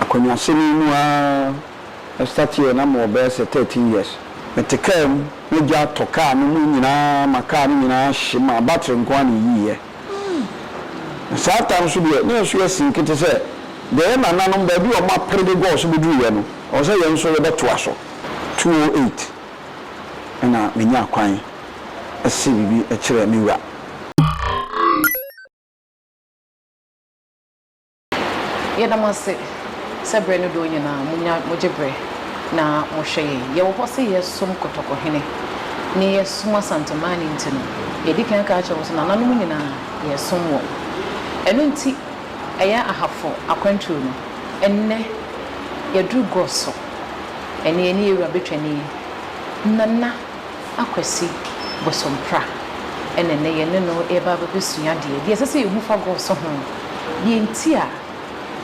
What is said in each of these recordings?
Akonnwasɛm yi mu ara starteɛ na mewɔ bɛyɛ sɛ 13 years. Mete kaa mu na gya atɔ kaa no mu nyinaa ma kaa no nyinaa hye maa battery nko ara na ɛyiiɛ. Na saa tam nso deɛ na yɛn nso yɛasi nkete sɛ deɛ yɛn nananom baabi a wɔapere de gɔɔ so bɛduruiɛ no, ɛwɔ sɛ yɛn nso yɛbɛtoa so. 208 ɛna menyaa kwan see biribi kyerɛɛ me wura. Yɛda mo ase sɛ berɛ ne doɔ nyinaa monya mogye berɛ na mohwɛ yɛn. Yɛwɔ hɔ sɛ yɛsom Kɔtɔkɔhene ne yɛsom Asanteman nti no, yɛadi kan aka akyerɛ mo sɛ nananom nyinaa yɛsom wɔn. Ɛno nti ɛyɛ Ahafo akwantuo no, ɛnnɛ yɛaduru Gɔso, ɛne yɛne yɛn wura Betwani Nana Akwasi Bosompra na ɛnnɛ yɛne no reba abɛsua adeɛ, deɛ ɛsɛ sɛ yɛhu fa Gɔso ho, deɛ nti a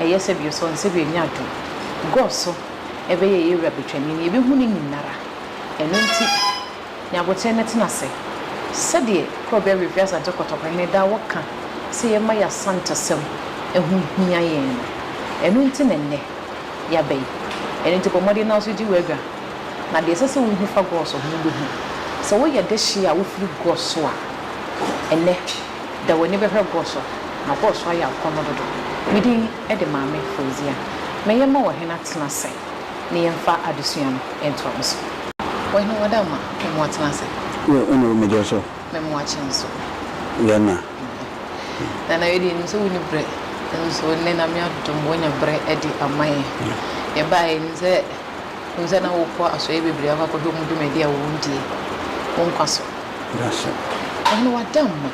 ɛyɛ sɛ bio sɛ ɔnsɛ bio nya ado, Gɔso ɛbɛyɛ yɛn wura Betwani no, yɛbɛhu ne nyinara. Ɛno nti, nya aboterɛ na tena ase. Sɛdeɛ Korɔbea Werɛfiri Asante Kɔtɔkɔhene daa wɔka sɛ yɛmma yɛn Asantesɛm ho hia yɛn no, ɛno nti na ɛnnɛ yɛaba yi. Ɛno nti bɔ mmɔden na wo nso gye w'adwa. Na deɛ ɛsɛ sɛ wohu fa Gɔs ho no wobɛhu. Sɛ woyɛ dehyeɛ a wofiri Gɔs so a, ɛnnɛ, da w'ani bɛhwɛ Gɔs so, na Gɔs so ayɛ akɔnnɔ dodo. Me din de Maame Fauzia. Mɛyɛ ma ɔhene atena ase na yɛmfa adesua no ntoa mo so. Ɔhene Wadama, me mo atena ase. Yo, ɛna o, megye wo so. Me mo akye nso. Yɛ na. Nana, wei deɛ yɛnim sɛ wonni berɛ, nso nnɛ Nyame adom woanya berɛ de ama yɛn. Yɛbaeɛ yɛnim sɛ. Wohu sɛ na wokɔ asɔre bebree akɔ akɔhwɛ wɔn dwumadi a wɔdie wo nkwa so. Dase. Ɔhene Wadamma,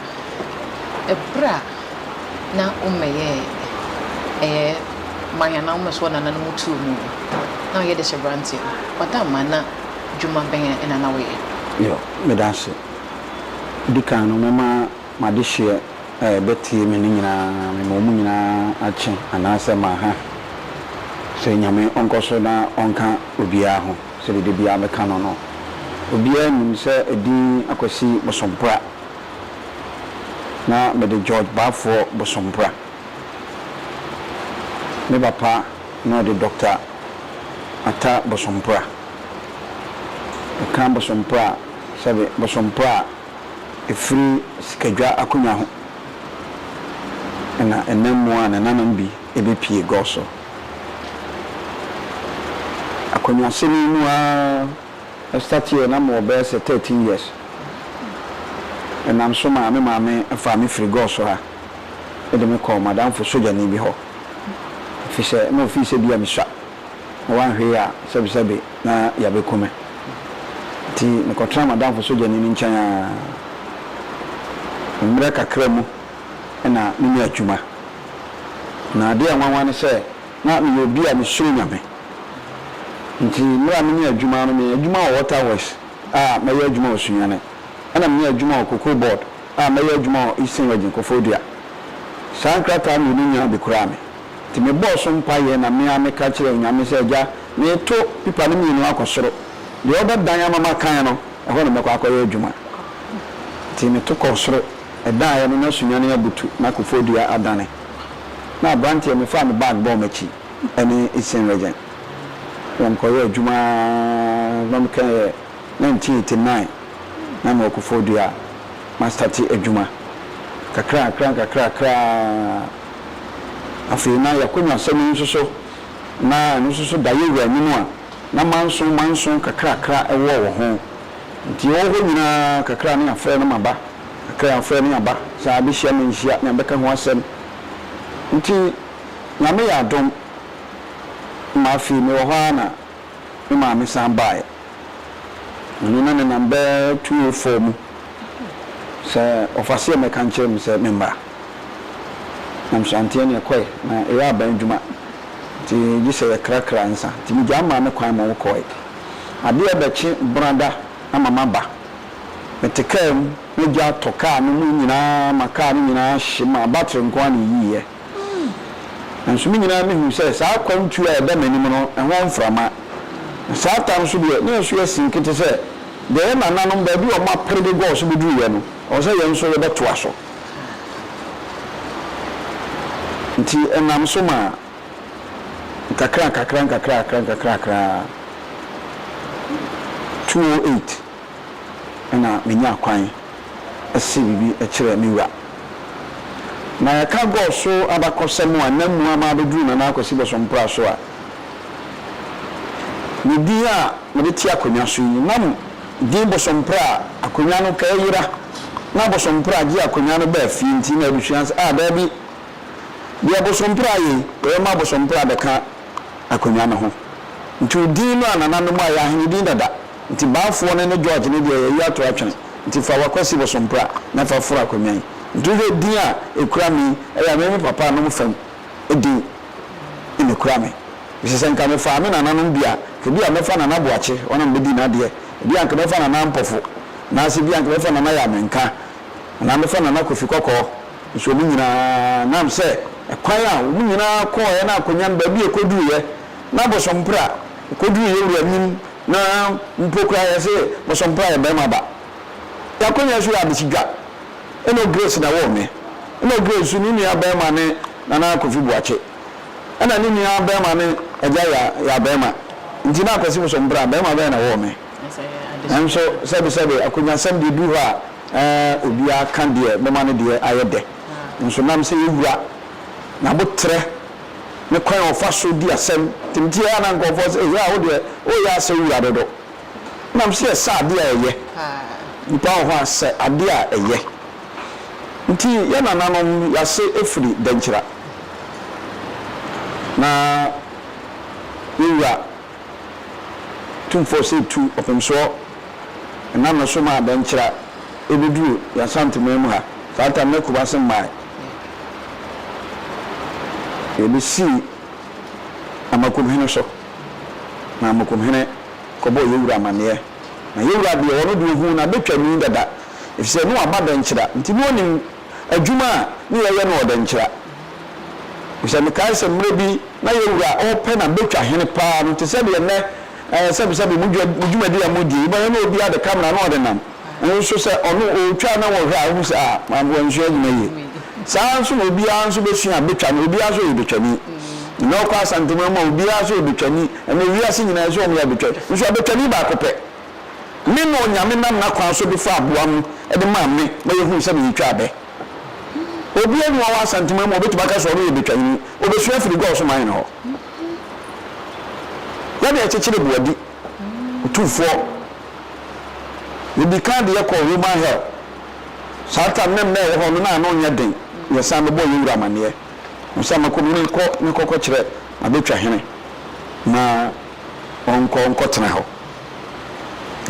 ɛberɛ a na wommɛyɛɛ ɛyɛ man anaa wommɛsoɔ nananom tuo mu no, na woyɛ dehyeberanteɛ no, Wadamma, na dwuma bɛn na na woyɛ? Yo, meda ase. Di kan no, mɛma m'adehyeɛ a ɛbɛtie me no nyinaa, mema wɔn nyinaa akye anaasɛ maha, sɛ Nyame ɔnkɔ so na ɔnka obiara ho, sɛdeɛ da biara meka no no. Obiara nim sɛ ɛdin Akwasi Bosompra, na mede George Baffour Bosompra. Me papa na ɔde Doctor Atta Bosompra. Meka Bosompra a, sɛbe Bosompra a, ɛfiri sikadwa akonnwa ho na ɛnam mu a nananom bi bɛpue gɔ so. Akonnwasɛm yi mu ara starteɛ na mewɔ bɛyɛ sɛ 13 years. Ɛnam so maa me maame faa me firi gɔ so ha de me kɔɔ m'adamfo sogyani bi hɔ ɛfiri sɛ na ɔfii sɛ bi a mesua. na wanhwɛ yie a, sɛbesɛbe na yɛabɛku me. Nti mekɔtenaa m'adamfo sogyani no nkyɛn ara. Mmerɛ kakra mu na menyaa adwuma. Na adeɛ a nwanwa ne sɛ, na meyɛ obi a mesuro Nyame. Nti mmerɛ a menyaa adwuma no, menyaa adwuma wɔ Water Works a mɛyɛ adwuma wɔ Sunyani, ɛna menyaa adwuma wɔ Cocoa Board a mɛyɛ adwuma wɔ Eastern Region, Koforidua. Saa nkrataa mmienu nyinaa bɛkuraa me. Nti mebɔɔ so mpaeɛ na me ara meka kyerɛɛ Onyame sɛ, Agya, mereto pipa no mmienu akɔ soro. Deɛ wobɛdan ama makan no, ɛhɔ na mɛkɔ akɔyɛ adwuma. Nti meto kɔɔ soro. Ɛdaeɛ no, na Sunyani abutu, na Koforidua adane. Na aberanteɛ, mefaa me bag bɔɔ m'akyi ne Eastern Region. Na mekɔyɛɛ adwuma ara, na meka yɛ 1989 na mewɔ Koforidua a mastate adwuma. Kakrakra nkakrakra. Afei na y'akonnwasɛm yi nso so, na ɛno nso so da yɛn Wura anim a na manso manso kakrakra wɔ wɔ ho. Nti yɛwɔ hɔ nyinaa kakra ne afrɛ no maba, kakra afrɛ ne aba, saa bɛhyia manhyia ne abɛka ho asɛm. Nti Nyame yɛ adom ma afei mewɔ hɔ ara na me maame san baeɛ. Ɔno na nenam bɛyɛ 204 mu sɛ ɔfaseɛ mmɛka nkyerɛ me sɛ memmra. Na me so anteɛ ne ɛkɔe na ɛyɛ aban adwuma nti gye sɛ yɛkrakra nsa nti megyaa maame kwan ma ɔkɔe. Adeɛ bɛkye brada ama maba. Mete kaa mu na gya atɔ kaa no mu nyinaa ma kaa no nyinaa hye ma battery nko ara na ɛyiiɛ. Nanso me nyinaa mehuu sɛ saa akwantuo a ɛda m'anim no, ɛho mframa. Na saa ta nso deɛ, na ɛso yɛ sin kete sɛ deɛ yɛn nananom baabi a wɔapere de gɔɔ so bɛduruiɛ no, ɛwɔ sɛ yɛn nso yɛbɛtoa so. Nti ɛnam so maa. Nkakra nkakra nkakra nkakra nkakra 208 ɛna menyaa kwan see biribi kyerɛɛ me wura. Na yɛka Gɔɔ so abakɔsɛm a na mu ama abɛduru Nana Akwasi Bosompra so a, ne din a mede te akonnwa so yi, nam din Bosompra a akonnwa no ka ayira na Bosompra gye akonnwa no baa fie nti na abusua sɛ, ah daabi, deɛ Bosompra ayɛ yi, yɛbɛma Bosompra abɛka akonnwa no ho. Nti wo din no a nananom ayɛ ahene din dada. Nti Baafoɔ no ne George no deɛ yɛayi ato atwene, nti fa w'Akwasi Bosompra na fa foro akonnwa yi. Nti wohwɛ din a ɛkura me yi, ɛyɛ me me papa nom fam din na ɛkura me. Efisɛ sɛ nka mefaa me nananom bi a, nka ebia mɛfa Nana Boakye, ɔno na mebɛdii n'adeɛ, ebia nka mɛfa Nana Ampɔfo, anaasɛ ebia nka mɛfa Nana Yaw-Menka, anaa mɛfa Nana Kofi Kɔkɔɔ. Nso wɔn nyinaa, nam sɛ ɛkwan a wɔn nyinaa kɔɔeɛ na akonnwa no baabi a ɛkɔduruiɛ, na Bosompra kɔduruu yɛn wura anim Na mpo koraa yɛse bosompa yɛ bɛrima ba. Y'akonya nso yɛ abesidwa. Eno Grace na ɛwoo me. Eno Grace nso ne nua bɛrima ne Nana Kofi Boakye. Ɛna ne nua bɛrima ne Agya Ya Ya bɛrima. Nti na Akwasi Bosompra bɛrima bɛn na ɛwoo me? Nanso sɛbe sɛbe akonyasɛm deɛ ɛduru hɔ a ɛɛ obiara ka deɛ bɛma ne deɛ ayɛ dɛ. Nso nam sɛ yɛwura n'aboterɛ ne kwan a ɔfa so di asɛm nti metie a na nkurɔfoɔ sɛ eyi a wo deɛ woyɛ asɛ wura dodo na mese ɛsɛ adeɛ a ɛyɛ nipa wɔ hɔ a sɛ adeɛ a ɛyɛ nti yɛ nananom yɛase firi Dankyira na yɛwura Tumfoɔ sɛ tu ɔpemsoɔ ɛnam no so maa Dankyira ɛbɛduru yɛn Asanteman mu ha saa tam na Kumase mmae Yɛbɛsii Amakumhene so, na Amakumhene kɔbɔɔ yɛn wura amaneɛ. Na yɛn wura deɛ, ɔno deɛ ɔhuu n'abɛtwani dada, ɛfiri sɛ na waba Dɛnkyira, nti na ɔnim adwuma a ne yɛyɛ no wɔ Dɛnkyira. Ɛfiri sɛ mekae sɛ mmerɛ bi na yɛn wura ɔrepɛ n'abɛtwa hene pa ara no, te sɛ deɛ nnɛ ɛɛ sɛbesɛbe mo dwa mo dwumadi a modie yi, wobɛhwɛ na obiara de camera na ɔde nam. Nso sɛ ɔno ɔretwa na wɔhwɛ a, wohu sɛ ah, wansua adwuma yie. Saa ara nso na obiara nso bɛsua a bɛtwa no, obiara nso yɛ bɛtwani. Nnɛ wokɔ Asanteman mu a, obiara nso yɛ bɛtwani. Ɛnnɛ wiase nyinaa nso wɔyɛ abɛtwani. Nso abɛtwani baako pɛ. Me na Onyame nam n'akwan so de faa aboa mu de maa me ma yɛhuu sɛ meretwa abɛ. Obiara nni hɔ wɔ Asanteman mu a ɔbɛtumi aka sɛ ɔno yɛ bɛtwani. Ɔbɛsua afiri Gɔɔ so man no hɔ. Yɛne ɛkyekyere boadi, Otumfoɔ. Yɛdii kan de yɛkɔɔ Roman Hell. Saa tam na mma ɛwɔ hɔ no na ano nyɛ den. Yɛsan bɛbɔɔ yɛn wura amanneɛ. Ɔse mɛkɔ me nkɔ me kɔkɔ kyerɛ m'abɛtwa hene na ɔnkɔ nkɔtena hɔ.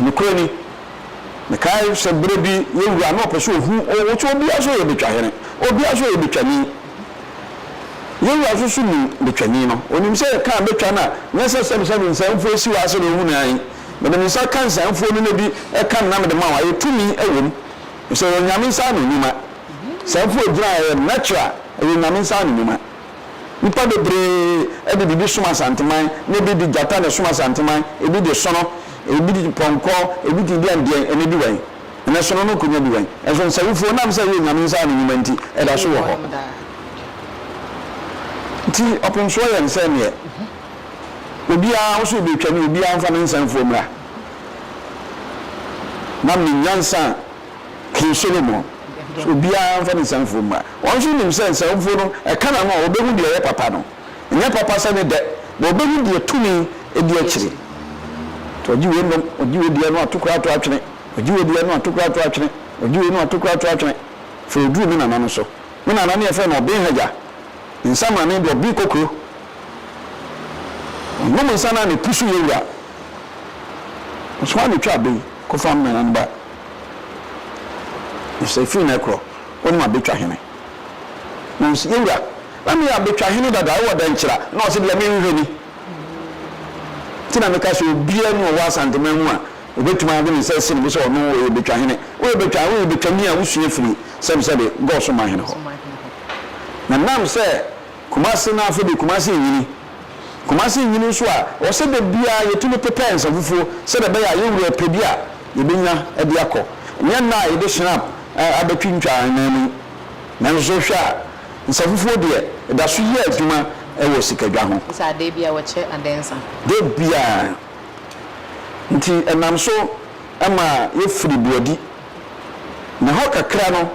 Nokorɛ ni, mekae sɛ berɛ bi yɛn wura na ɔpɛ sɛ ɔhu ɔwɔ sɛ obiara sɛ ɔyɛ bɛtwa hene, obiara sɛ ɔyɛ bɛtwani. Yɛn wura nso so nim bɛtwani no. Ɔnim sɛ yɛka bɛtwa no a, nyɛ sɛ sɛbesɛbe nsamfuo si hɔ ara sɛdeɛ ɔhu no ara yi. Mede me nsa ka nsanfuo no na bi ka no na mede ma wo ayɛ tumi wɔ mu efisɛ ɛyɛ Onyame nsa ano nnwuma. Sanfuo gyina a ɛyɛ natural, ɛyɛ Onyame nsa ano nnwuma. Nnipa bebree de biribi som Asanteman na ebi de gyata na ɛsom Asanteman, ebi de sono, ebi de pɔnkɔ, ebi de deɛn deɛn, ɛnɛ bi wɛn? Ɛnɛ sono no nkonya bi wɛn? Ɛnso nsawufuo nam sɛ ɛyɛ Onyame nsa ano nnwuma nti ɛda so wɔ hɔ. Nti ɔpemsoɔ yɛ nsɛ neɛ. Obiara wo so obetwa ni obiara nfa ne nsa mfuo mmra na me nyansa a King Solomon so obiara nfa ne nsa mfuo mmra. Wɔn nso nim sɛ nsa mfuo no ɛka n'ano a obehu deɛ ɛyɛ papa no. Ɛnyɛ papa sɛ ne dɛ but obehu deɛ tumi di akyire. Nti ɔgye wei nom, ɔgye wei deɛ no ato koraa ato atwene, ɔgye wei deɛ no ato koraa ato atwene, ɔgye wei no ato koraa ato atwene. Afei oduru me nana no so. Me nana no yɛfrɛ no Ɔben Hagya. Ne nsamrane de Ɔben Kokro. Ɔnom nsa no a na epusu yɛ wura. Ɔsoma no twa abɛ yi kɔfa me nana no ba. Efisɛ efiri nnɛ korɔ, wonim abɛtwa hene. Na ɔse, Yɛ wura, na meyɛ abɛtwa hene dada, wowɔ dɛnkyira? Na ɔse, Deɛ merehwehwɛ ni. Nti na meka sɛ obiara nni ɔwɔ Asanteman mu a obetumi ade ne nsa asi ne bo sɛ ɔno ɔyɛ bɛtwa hene. Woyɛ bɛtwa, woyɛ bɛtwani a wosua firi sɛbesɛbe Gɔɔ hene hɔ. Na nam sɛ Kumasi na afei de Kumasi renyini. Kumasi renyini nso a, ɛwɔ sɛ da biara yɛtumi pepɛ nsa fufuo sɛdeɛ ɛbɛyɛ a yɛn wura pɛ bi a yɛbɛnya de akɔ. Ɛnyɛ nna a yɛde Schnapp abɛtwintwa yɛn nan mu yi. Nanso sɛ wohwɛ a, nsa fufuo deɛ, ɛda so yɛ adwuma. wɔ sikadwa ho. Sɛ adeɛ bi a wɔkyɛ adɛnsa. Da biara. Nti ɛnam so ma yɛfiri Boadi. Na hɔ kakra no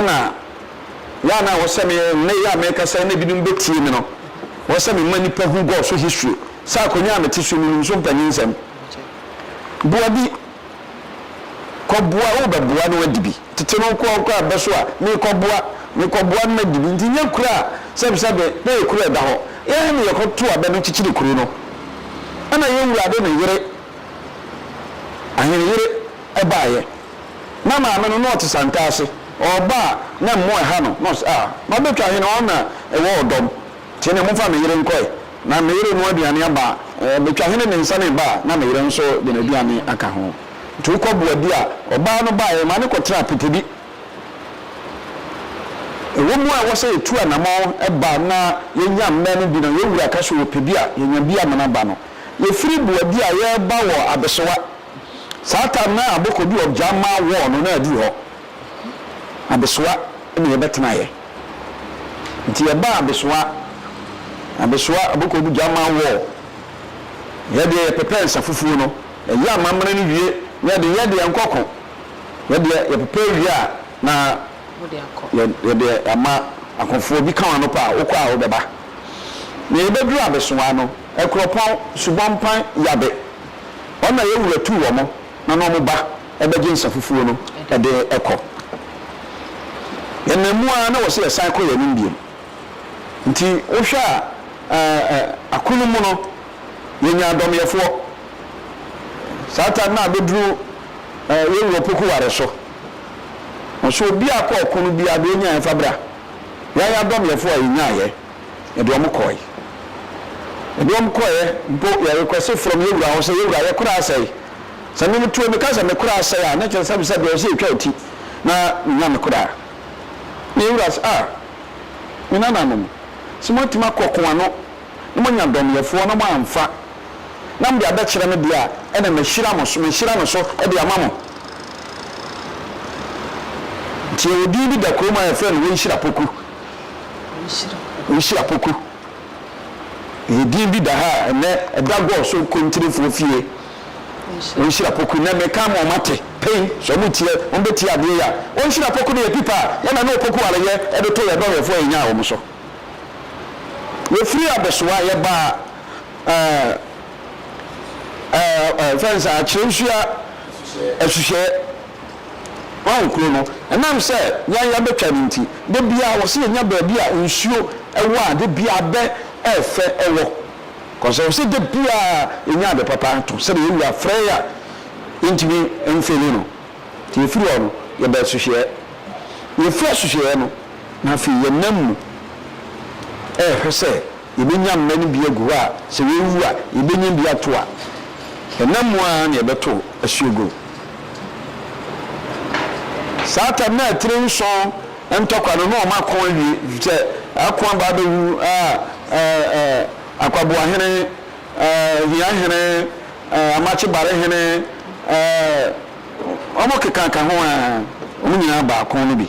na yɛ a na ɛwɔ sɛ me, nnɛ yi a merekasa yi na ebinom bɛtie me no, ɛwɔ sɛ mema nnipa hu Goso history. Sɛ akonnwa a mete so yi, menim so mpanyinsɛm. Boadi. Kɔboa, wobɛboa na woadi bi. Tete no kɔ kɔ abɛ so a, mekɔboa, mekɔboa na madi bi. Nti nyɛ kuro a sɛbesɛbe na ɛyɛ kuro a ɛda hɔ. Yɛn na yɛkɔto abɛ no kyekyere kuro no. Ɛna yɛn wura de ne yere, ahene yere baeɛ. Na maame no, na ɔte Santase. Ɔreba a, na mmoa ɛha no. Na ɔse, ah, mabɛtwa ahene, ɔno na ɛwɔ ɔdɔm. Nti ɛneɛ momfa me yere nkɔe. Na me yere renoa aduane aba a, metwa hene ne nsa ne ba a, na me yere nso de n'aduane aka ho. Nti wokɔ Boadi a, ɔbaa no baeɛ, maa no kɔtenaa Petedi. Ɛwɔ mu a ɛwɔ sɛ yɛtu anamɔn ba na yɛnya mmɛ no bi na yɛn wura ka sɛ ɔpɛ bi a, yɛnya bi amena ba no. Yɛfiri Boadi a yɛreba wɔ Abesewa. Saa time no na Abokobi of Gyama war no na aduru hɔ. Abesoa na yɛbɛtenaeɛ. Nti yɛbaa Abesoa, Abesoa Abokobi Gyama war. Yɛdeɛ yɛpepɛ nsa fufuo no, yɛyɛ amammerɛ no wie na yɛde yɛdeɛ nkɔko. Yɛdeɛ yɛpepɛ wie a na yɛde ama akofoɔ bi ka wɔn ano pɛ a, wokɔ a wobɛba. Na yɛbɛduru Abesoa no, Akuropɔn, Subɔmpan, Yabe, wɔn na yɛn wura tuu wɔn na na wɔba bɛgye nsa fufuo no de kɔ. Yɛnam mu ara na wɔsɛ yɛsan kɔ yɛn anim bio. Nti wohwɛ a, ako no mu no, yɛnyaa dɔmyɛfoɔ. Saa time no a bɛduru yɛn wura Opoku ware so. Ɔsɛ obi a kɔ ɔko no biara deɛ ɔnyaeɛ fa bra. Yɛn adɔmyɛfoɔ a yɛnyaeɛ, yɛde wɔn kɔe. Yɛde wɔn kɔeɛ mpo yɛ request from yɛn wura hɔ sɛ yɛn wura yɛ kora asɛe. Sɛ me metuo meka sɛ me kora asɛe a na kyerɛ sɛ sɛ deɛ ɔsɛ yɛtwa ɔti na menya me kora. Na yɛn wura sɛ ah me nananom sɛ moatumi akɔ ko ano na moanya dɔmyɛfoɔ na moamfa na mode abɛkyerɛ me deɛ a, ɛna mahyira mo so, mahyira no so de ama mo. Nti yɛwɔ din bi da kurom a yɛfrɛ no Wonhyira Poku. Wonhyira Poku. Yɛwɔ din bi da ha a ɛnɛ ɛda gɔɔ so Kontirefoɔ fie. Wonhyira Poku. Nɛ meka ama wɔn ate pɛn sɛ wɔn tie, wɔn bɛtie adeɛ yi a. Wonhyira Poku no yɛ pipa a yɛn na ne Opoku areyɛ de to yɛn dɔmyɛfoɔ a yɛnyaa wɔn so. Yɛfiri Abesoa yɛbaa ɛɛ ɛɛ fɛn sɛ Akyerɛnsua Asuhyɛɛ. Wahu kuro no? Ɛnam sɛ yɛn yɛabɛtwa no nti, da biara wɔ sɛ yɛnya baabi a nsuo wɔ a da biara abɛ ɛɛfɛ wɔ. Kɔsɛ wɔ sɛ da biara yɛnya ade papa to sɛdeɛ yɛn wura frɛ yɛn a yɛntumi mfeeli no. Nti yɛfiri hɔ no yɛbaa Asuhyɛɛ. Yɛfiri Asuhyɛɛ no na afei yɛnam mu rehwɛ sɛ yɛbɛnya mmɛ no bi agu hɔ a, sɛ yɛwu a, yɛbɛnya bi ato a, yɛnam mu ara na yɛbɛto asuogoro. Saa tam no a tire nson ntɔkwa no, na wɔn ako awie, sɛ ako aba abɛwu a, ɛɛ, Akwaboahene, ɛɛ, Hiahene, ɛɛ, Amakyebarehene, ɛɛ, wɔn kekaka ho ara, wɔn nyinaa baako no bi.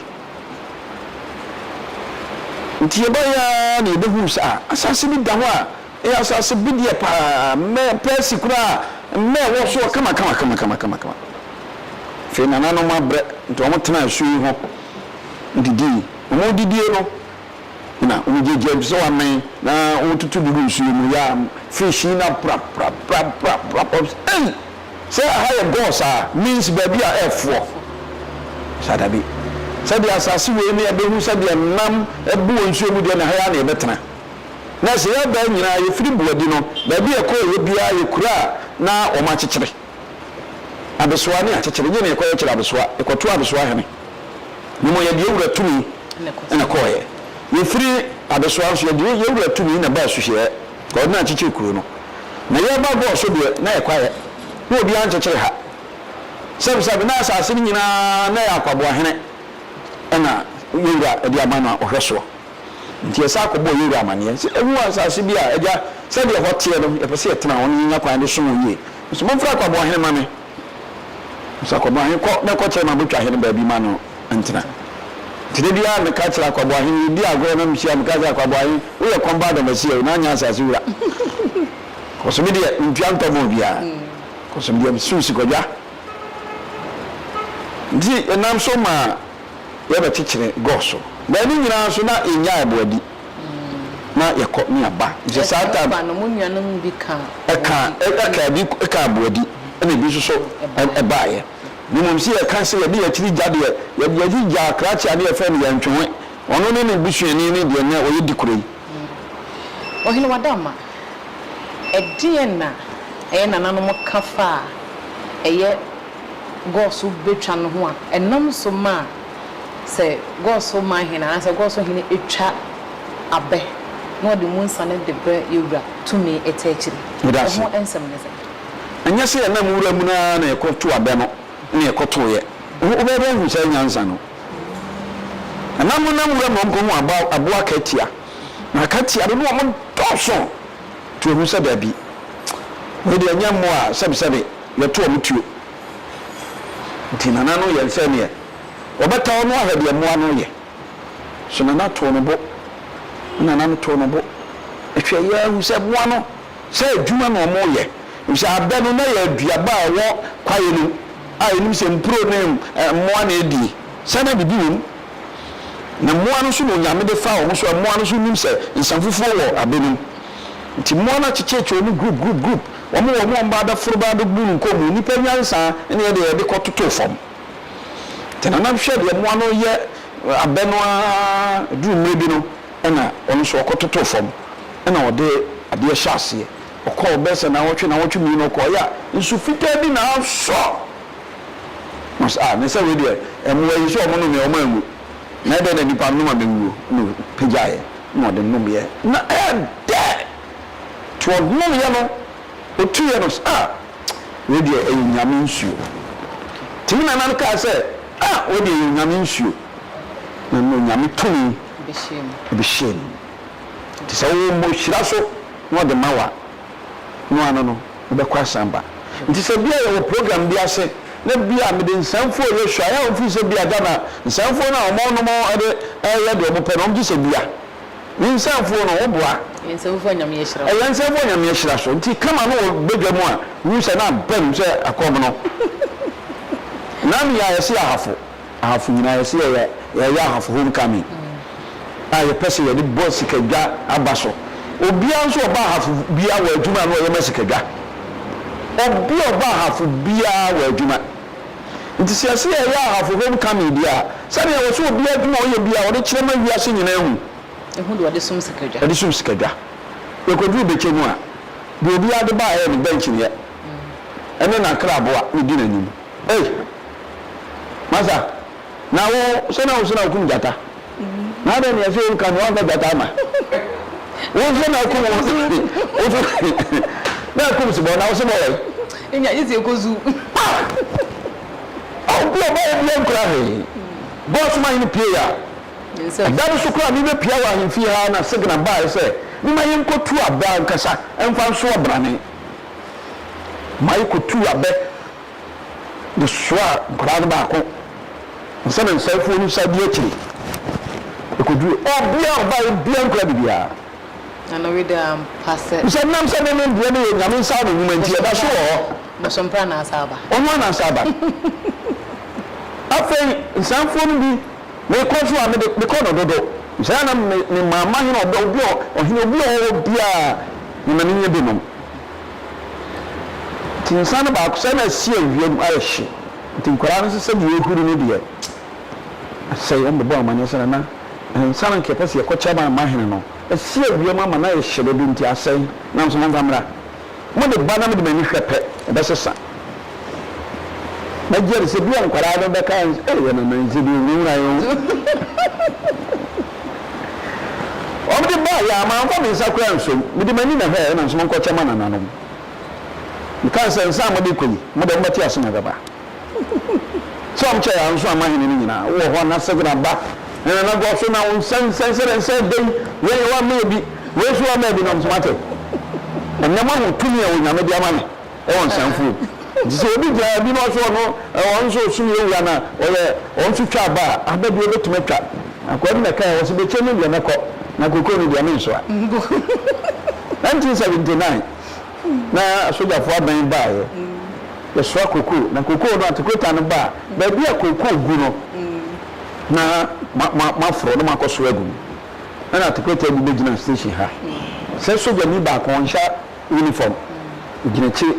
Nti yɛbaeɛ ara na yɛbɛhuu sɛ ah, asase bi da hɔ a, ɛyɛ asase bedeɛ paa, mmɛ pɛɛsi koraa, mmɛ ɛwɔ soɔ kama kama kama kama kama kama. Afei nananom abrɛ, nti wɔn tenaa asuo yi ho didii. Wɔn didie no, na wɔn gyagya sɛ wɔamɛn na wɔtutu bi gu nsuo mu, yɛ a fish yi na pra pra pra pra pra, ei! Sɛ aha yɛ gɔs a, means baabi a ɛfoɔ. Sa dabi. Sɛdeɛ asase wei ne yɛbɛhu sɛdeɛ nam bu wɔ nsuo mu deɛ na ha yi ara na yɛbɛtena. Na sɛ yɛba nyinaa yɛfiri Boadi no, baabi a yɛkɔeɛ biara yɛ kuro a na wɔn akyekyere. Abesoa ne akyekyere, nyɛ na yɛkɔyɛ kyerɛ Abesoa, yɛkɔto Abesoa hene. Na mmom yɛde yɛn wura tumi na ɛkɔeɛ. Yɛfiri Abesoa nso yɛde yɛn wura tumi na ɛbaa Suhyeɛ. Ɔno na akyekyere kuro no. Na yɛreba Gɔɔ so deɛ, na yɛ kwaeɛ. Na obiara nkyekyere ha. Sɛbesɛbe, na asase no nyinaa na ɛyɛ akwaboahene na yɛn wura de ama no a ɔhwɛ soɔ. Nti yɛsan kɔbɔɔ yɛn wura amaneɛ sɛ yɛahu asase bi a, agya, sɛdeɛ ɛhɔ teɛ no, yɛpɛ sɛ yɛtena hɔ na yɛnya kwan de som wo yie. Nso momfrɛ akwaboahene mma me. Nso akwaboahene, kɔ na kɔkyerɛ m'abotwahene baabi ma no ntena. Nti da biara meka kyerɛ Akwaboahene, yɛdi agorɔ na mehyia meka kyerɛ Akwaboahene, woyɛ kɔm ba Adamasi a o, na anyɛ asase wura. Kɔso me deɛ, mentua ntɔ ma obiara. Kɔso me deɛ, mesuw sikɔdwa. Nti yɛnam so maa yɛbɛkyekyere gɔɔ so. Na ne nyinaa nso na yɛnnya ɛboadi. Na yɛkɔ ne yɛaba. Nti saa time. Ɛkɔ no, mo nuanom bi ka ɛka ɛka bi ka aboadi ɛna ebi nso so ɛbaeɛ. Na mmom sɛ yɛka sɛ yɛde yɛn akyiri gya deɛ, yɛde yɛn akyiri gyaa krakye a ne yɛfrɛ no Yɛntwewe. Ɔno ne ne busuani ne deɛ nnɛ ɔyɛ dikuro yi. Ɔhene Wadama, ɛdeɛn na ɛyɛ nananom ka fa a ɛyɛ Gɔso bɛtwa no ho a ɛnam so ma sɛ Gɔso manhene anaasɛ Gɔso hene twa abɛ na ɔde mu nsa no de brɛ yɛn wura tumi te akyiri? Meda ase. Ɛho nsɛm ne sɛn? Ɛnyɛ sɛ yɛnam wura mu no ara na yɛkɔtoo abɛ no na yɛkɔtoeɛ. Wobɛyɛ dɛn ahu saa nyansa no? Ɛnam no nam wuram na wɔkɔhuu aboa aboa akatia. Na akatia no na wɔdɔɔso. Nti wɔhu sɛ dabi, wei deɛ ɛnyɛ mmoa a sɛbesɛbe yɛto wɔn tuo. Nti Nana no yɛn sɛ neɛ wɔbɛta hɔ no ahwɛ deɛ mmoa no reyɛ. So Nana too no bo? Nana no too no bo hwɛ yɛ ahu sɛ mmoa no sɛ adwuma na wɔreyɛ. Efisɛ abɛ no na ɛyɛ aduaba a ɛwɔ kwaeɛ no mu a yɛnim sɛ mpuro ne mmoa na ɛdie. Sɛ na biribi wɔ mu. Na mmoa no nso na Onyame de fa wɔn so a mmoa no nso nim sɛ nsa fufuo wɔ abɛ no mu. Nti mmoa no akyekyɛkyɛ wɔn group group group. Wɔn wɔ wɔn a wɔba abɛforo ba abɛbu no nkɔn mu. Nnipa nyansa ne yɛde yɛde kɔ totoo fam. Nti Nana hwɛ deɛ mmoa no yɛ abɛ no ara duru mmerɛ bi no ɛna ɔno nso ɔkɔtotoo fam ɛna ɔde adeɛ hyɛ aseɛ. Ɔkɔɔ bɛyɛ sɛ naawɔtwe naawɔtwe mmienu ɔkɔeɛ a nsu fitaa bi na asɔ. Na ɔse ah na sɛ wei deɛ mmoa yi sɛ wɔn nomeɛ wɔn anwu na ɛdɛn na nipa nom a mɛwuo na ɔpagyaeɛ na ɔde nomeɛ na ɛdɛ nti ɔnomeɛ no ɔtuiɛ no ɔse ah wei deɛ ɛyɛ Nyame nsuo nti me nana no kaa sɛ ah wei deɛ ɛyɛ Nyame nsuo na na Onyame tumi bɛhyɛɛ ne mu nti sɛ wo mmɔ hyira so na ɔde ma wo a no ano no wobɛkɔ asan ba. Nti sɛ bia yɛwɔ program bi ase na bia mede nsanfuo reyɛ show a, ɛyɛ a wɔfeel sɛ bia Ghana nsanfuo no a wɔn nom de reyɛ deɛ wɔpɛ no wɔn gye sɛ bia ne nsanfuo no woboa. Ɛyɛ nsanfuo a Nyame ahyira so. Ɛyɛ nsanfuo a Nyame ahyira so. Nti kama no wɔ badwa mu a wohu sɛ na aba mu sɛ akɔm no. Name yi a yɛse Ahafo. Ahafo nyinaa yɛse yɛyɛ yɛyɛ Ahafo home coming a yɛpɛ sɛ yɛde bɔ sikadwa aba so. Obiara nso ɔba Ahafo biara wɔ adwuma a na ɔyɛ ma sikadwa. Obi a ɔba Ahafo biara wɔ adwuma. Nti sɛ yɛse yɛyɛ Ahafo home coming deɛ a, sɛdeɛ ɛwɔ sɛ obiara adwuma a ɔyɛ biara ɔde kyerɛ ma wiase nyinaa hu. Ehu deɛ ɔde som sikadwa. Ɔde som sikadwa. Yɛkɔduru bɛkyɛ mu a, deɛ obiara de baeɛ ne bench neɛ ɛne n'akraboa na ɛdi n'anim. Ei! Masa, na wo sɛ na wo sɛ na wokum gyata. Na adɛn na yɛsɛ wonka no woamfa gyata ama. Wo nso na akum wo wo nso na akum sebɔ na wo sebɔ wɔ yi. Enya yɛ sɛ ɛkɔ zoo. Ah! Obi a ɔba obi ankura hwee. Bɔs ma hene pie a. Ɛda no so koraa mebɛpia wɔ ahemfie ha na Segna baeɛ sɛ mema yɛnkɔtu abɛ ankasa mfa nso ɔbrane. Ma yɛkɔtuu abɛ de soaa nkwadaa no baako ansa na nsaefoɔ no nsa di akyire. Ɛkɔduruu obiara a ɔbaeɛ biara nkura biribiara. Na no wede ampa sɛ. Sɛ nam sɛ me no deɛ no yɛ Nyame nsa ano nwuma nti ɛda so wɔ hɔ. Bosompra na asa aba. Ɔno ara na asa aba. Afei nsaefoɔ no bi mekɔ so a mede mekɔ no dodo. Saa na me me maa mahene ɔbɛ obi a ɔhene obi a ɔwɔ hɔ biara mema no nya bi nom. Nti nsa no baako sɛ na asi awia mu ayɛ hye nti nkwadaa no nso sɛdeɛ ɛrehuri no deɛ asɛe. Wɔn bɛbɔ amaneɛ sɛ nana nsa no nka yɛpɛ sɛ yɛkɔkyɛ ma ama hene no asi awia mu ama no ayɛ hye dodo nti asɛe na nso momfa mmra. Mode ba na mede m'ani hwɛ pɛ ɛbɛsesa. Mɛgye adi sɛ bi a nkwadaa no bɛka ee yɛ nana nsa bi nhunahuna yɛn o. Wɔde baeɛ a, mamfa me nsa koraa ansom. Mede m'ani na ɛhwɛeɛ, ɛnna nso monkɔkyɛ ma nananom. Mekae sɛ, Nsa a mode rekɔ yi, mo deɛ mobɛte ase na ɛbɛba. Sɛ wɔkyɛɛ a, nso amma hene no nyinaa. Wowɔ hɔ na Sebna ba, na nana gɔ so na wo nsa nsa sɛdeɛ nsa ɛda yi, wei yɛ woamma yɛ bi, wei nso woamma yɛ bi, na wɔn nso mate. Ɛnnɛ moahu tumi a Onyame de ama me wɔ nsa mfuo. Nti sɛ obi gyina bi na ɔso ɔno, ɔno nso ɔsom yɛ wura na ɔyɛ, ɔno nso twa aba a, aba bi ɔbɛtumi atwa. Akoa bi na ɛkae, ɔse bɛkyɛ mu deɛ mɛkɔ, na kokoo no deɛ mensoa. 1979 na asogyafoɔ aban baeɛ, yɛsoa kokoo, na kokoo no atekota no ba a, baabi a kokoo gu no na moaforo na moakɔsoa agu mu. Ɛna atekota bi bɛgyina station ha, sɛ sogyani baako ɔnhyɛ uniform, ɔgyina akyire.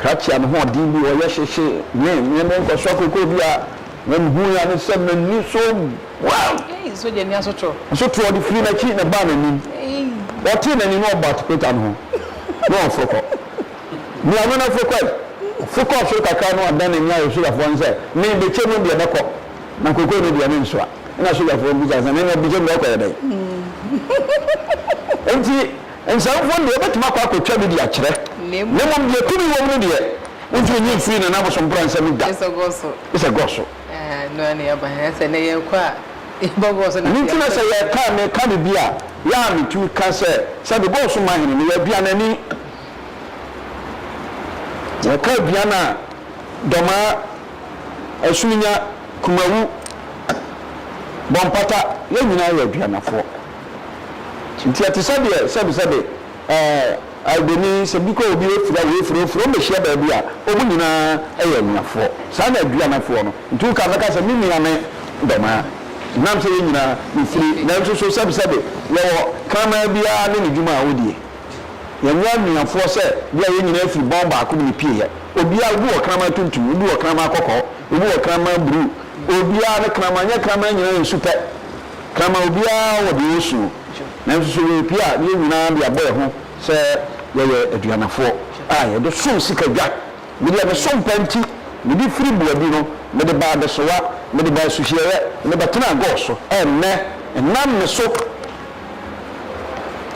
Krakye a ne ho ɔden bi ɔyɛ hyehye me me me nkɔsoa kokoo bi a na mehu ya ne sɛ m'ani so wow. Ei sogyani asotorɔ. Asotorɔ ɔde firi n'akyi na ɛbaa n'anim. Ɔtee n'ani na ɔbɔ atekweta no ho na ɔforo kɔ. Nea ɔno na foro kɔe. Ɔforo kɔɔ soro kakra na wadan n'ani ahwɛ sogyafoɔ no sɛ me bɛkyɛ mu deɛ mɛkɔ na kokoo no deɛ mensoa. Ɛna sogyafoɔ no bisa sɛ na nea ɔbɛkyɛ mu deɛ ɔkɔyɛ dɛn? Enti Nsɛmfo no deɛ, wobɛtumi akɔ akɔtwa bi de akyerɛ, na mmom deɛ tumi wɔ mu no deɛ, wontumi nyi mfiri Nana Abosompra nsam da, gye sɛ gɔɔ so. Ɛno nti na sɛ yɛka, meka biribi a, yɛ a metumi ka sɛ, sɛbe gɔɔ so mahene, meyɛ aduanani. Yɛka aduan a, Dɔmaa, Asuminya, Kumawu, Bɔmpata, yɛn nyinaa yɛ aduanafoɔ. Nti ɛte sɛ deɛ sɛbesɛbe ɛɛ Aibeni, sɛ bi kɔ obi ofiri a wei firi ofiri, wɔn bɛhyia baabi a, wɔn nyinaa yɛ anuafoɔ. Saa na Aduanafoɔ no. Nti woka bɛka sɛ me nua ne Dɔmaa. Ɛnam sɛ yɛn nyinaa yɛfiri, nanso so sɛbesɛbe yɛwɔ kraman biara ne ne dwuma a ɔdie. Yɛnyɛ anuafoɔ sɛ bi a yɛn nyinaa firi bɔn baako mu na ɛpieeɛ. Obiara, obi wɔ kraman tuntum, obi wɔ kraman kɔkɔɔ, obi wɔ kraman bruu, obiara ne kraman, nyɛ kraman nyinaa yɛ nsu pɛ. Ka ma obiara wɔ deɛ ɔresu, nanso sɛ yɛrepue a, na yɛn nyinaa de abɔ yɛn ho sɛ yɛyɛ aduanafoɔ a yɛde som sika dwa. Me deɛ me som pa nti, mede firi Boadi no, mede baa Adesoa, mede baa Suhyeɛeɛ, mede bɛtenaa Gɔɔ so. Ɛnnɛ, ɛnam me so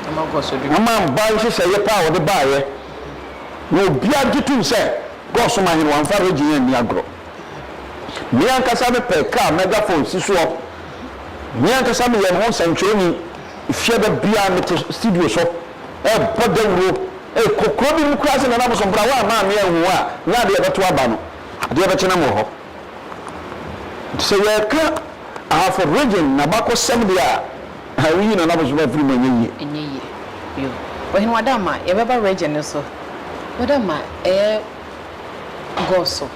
ama mba nhyehyɛeɛ pa a wɔde baeɛ, na obiara gye tom sɛ Gɔɔ so man hene wamfa region anni agorɔ. Me ankasa mepɛ kaa megaphone si soɔ. Me ankasa meyɛ me ho nsɛnkyerɛni. Fiada biara mete studio so rebɔ dawuro. Kɔ kuro bi mu koraa sɛ Nana Abosompra woamma me anhu wo a, nyɛ adeɛ a ɛbɛto aba no. Adeɛ bɛkye na mewɔ hɔ. Nti sɛ yɛreka Ahafo Region n'abakɔsɛm deɛ a, woyi Nana Abosompra firi mu a ɛnyɛ yie. Ɛnyɛ yie. Yo. Ɔhene Wadama, yɛbɛba region no so. Wadama, ɛyɛ Gɔ so.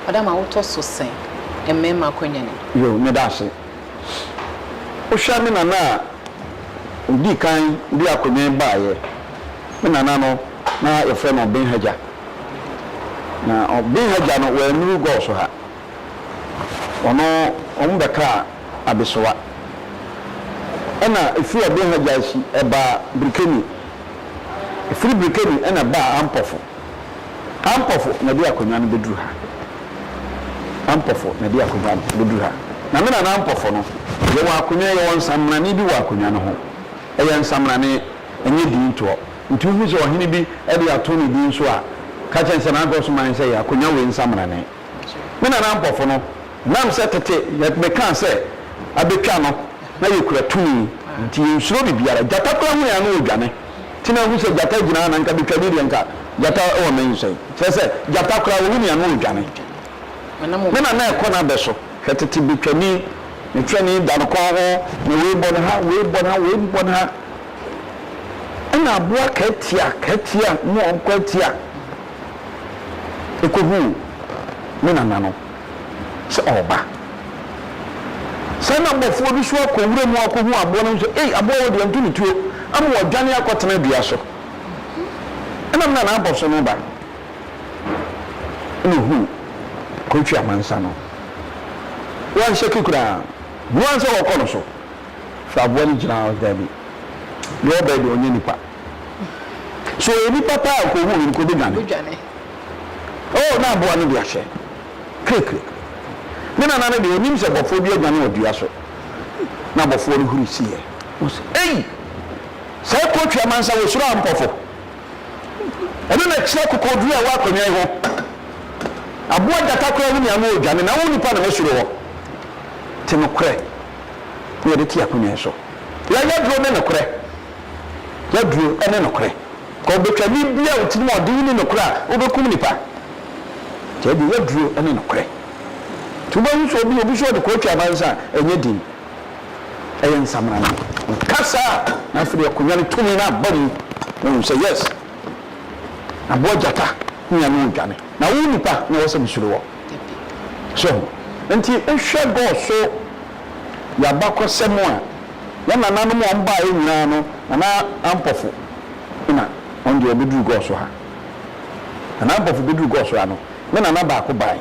Ɔda ma wotɔ so sɛn mmarima akwanya no mu? Yo, meda ase. Wohwɛ me nana a odii kan de akonnwa yi baeɛ, me nana no, na yɛfrɛ no Ɔben Hagya. Na Ɔben Hagya no, wannuru Gɔɔ so ha. Ɔno, wɔbɛkaa Abesewa. Ɛna ɛfiri Ɔben Hagya akyi, ɛbaa Birikeni. Ɛfiri Birikeni ɛna ɛbaa Ampɔfo. Ampɔfo na ɛde akonnwa no bɛduru ha. Ampɔfo na ɛde akonnwa no bɛduru ha. Na me nana Ampɔfo no, yɛwɔ akonnwa, yɛwɔ nsamrane bi wɔ akonnwa no ho. Ɛyɛ nsamrane, ɛnyɛ din toɔ. Nti wohu sɛ ɔhene bi de ato ne din so a, ka kyerɛ no sɛ n'ankɔsoman sɛ yɛ akonnwa wei nsamrane. Me nana Ampɔfo no, Ɛnam sɛ tete yɛ mekaa sɛ abɛtwa no na yɛkura tumi nti yɛnsuro biribiara. Gyata koraa hu yɛn a na ɔdwane. Nti na ahu sɛ gyata gyina ha na nka bɛtwa ni deɛ nka gyata wɔ me nsɛn. Kyerɛ sɛ gyata koraa ɔhu me a na ɔdwane. Me na na ɛkɔ n'abɛ so. Hwɛ tete bɛtwani, ne twani da no kɔn ho na wei bɔ no ha, wei bɔ no ha, wei bɔ no ha. Ɛna aboa katia, katia, mu ɔnkɔ atia. Ɛkɔhuu me nana no. sɛ ɔreba. Saa na abɔfoɔ bi nso akɔ wura mu akɔhu aboa no sɛ, Ei, aboa wei deɛ nto ne tuo, ama wadwane akɔtena dua so. Ɛnam na n'abɔso no ba, ɛna ɔhuu Kotwi Amansa no. Wanhyɛke koraa, noa sɛ wɔkɔ no so. Hwɛ aboa no gyina hɔ, daabi, deɛ ɔba yi deɛ ɔnyɛ nipa. So ɔyɛ nipa paa a nka ɔhuu no nka ɔbɛdwane. Oh, na aboa no de ahyɛ. Krikrik. Me nana no deɛ, ɔnim sɛ bɔfoɔ bi adwane wɔ dua so. Na bɔfoɔ no huri siiɛ. Ɔse, Ei! Saa kotwi amansa wɔ suro ampɔfo. Ɛno na ɛkyerɛ akokoɔduru a ɛwɔ akonnwa yi ho. Aboa gyata koraa hu nea ano ɔredwane, na wo nipa na mɛsuro wɔ. Te nokorɛ na yɛde te akonnwa yi so. Yɛn aduro ne nokorɛ. Yɛaduro ne nokorɛ. Ka ɔbɛtwani bi a wo tirim ɔden nni nokorɛ a, wobɛkum nipa. Nti ɛdeɛ yɛaduro ne nokorɛ. Nti wobɛhu sɛ obi obi sɛ ɔde kɔɔtwi amansa a, ɛnyɛ din. Ɛyɛ nsamena no. Ɔka saa a, na afei deɛ akonnwa no tumi no aba mu. Na wahu sɛ yes, aboa gyata hu a na ɔredwane. Na wo nipa na ɛwɔ sɛ mesuro wɔ. So ho? Nti wohwɛ God so yɛ abakɔsɛm a, yɛn nananom a wɔbaeɛ nyinaa no, Nana Ampɔfo na ɔno deɛ ɔbɛduru God so ha. Nana Ampɔfo bɛduru God so ha no, me nana baako bae,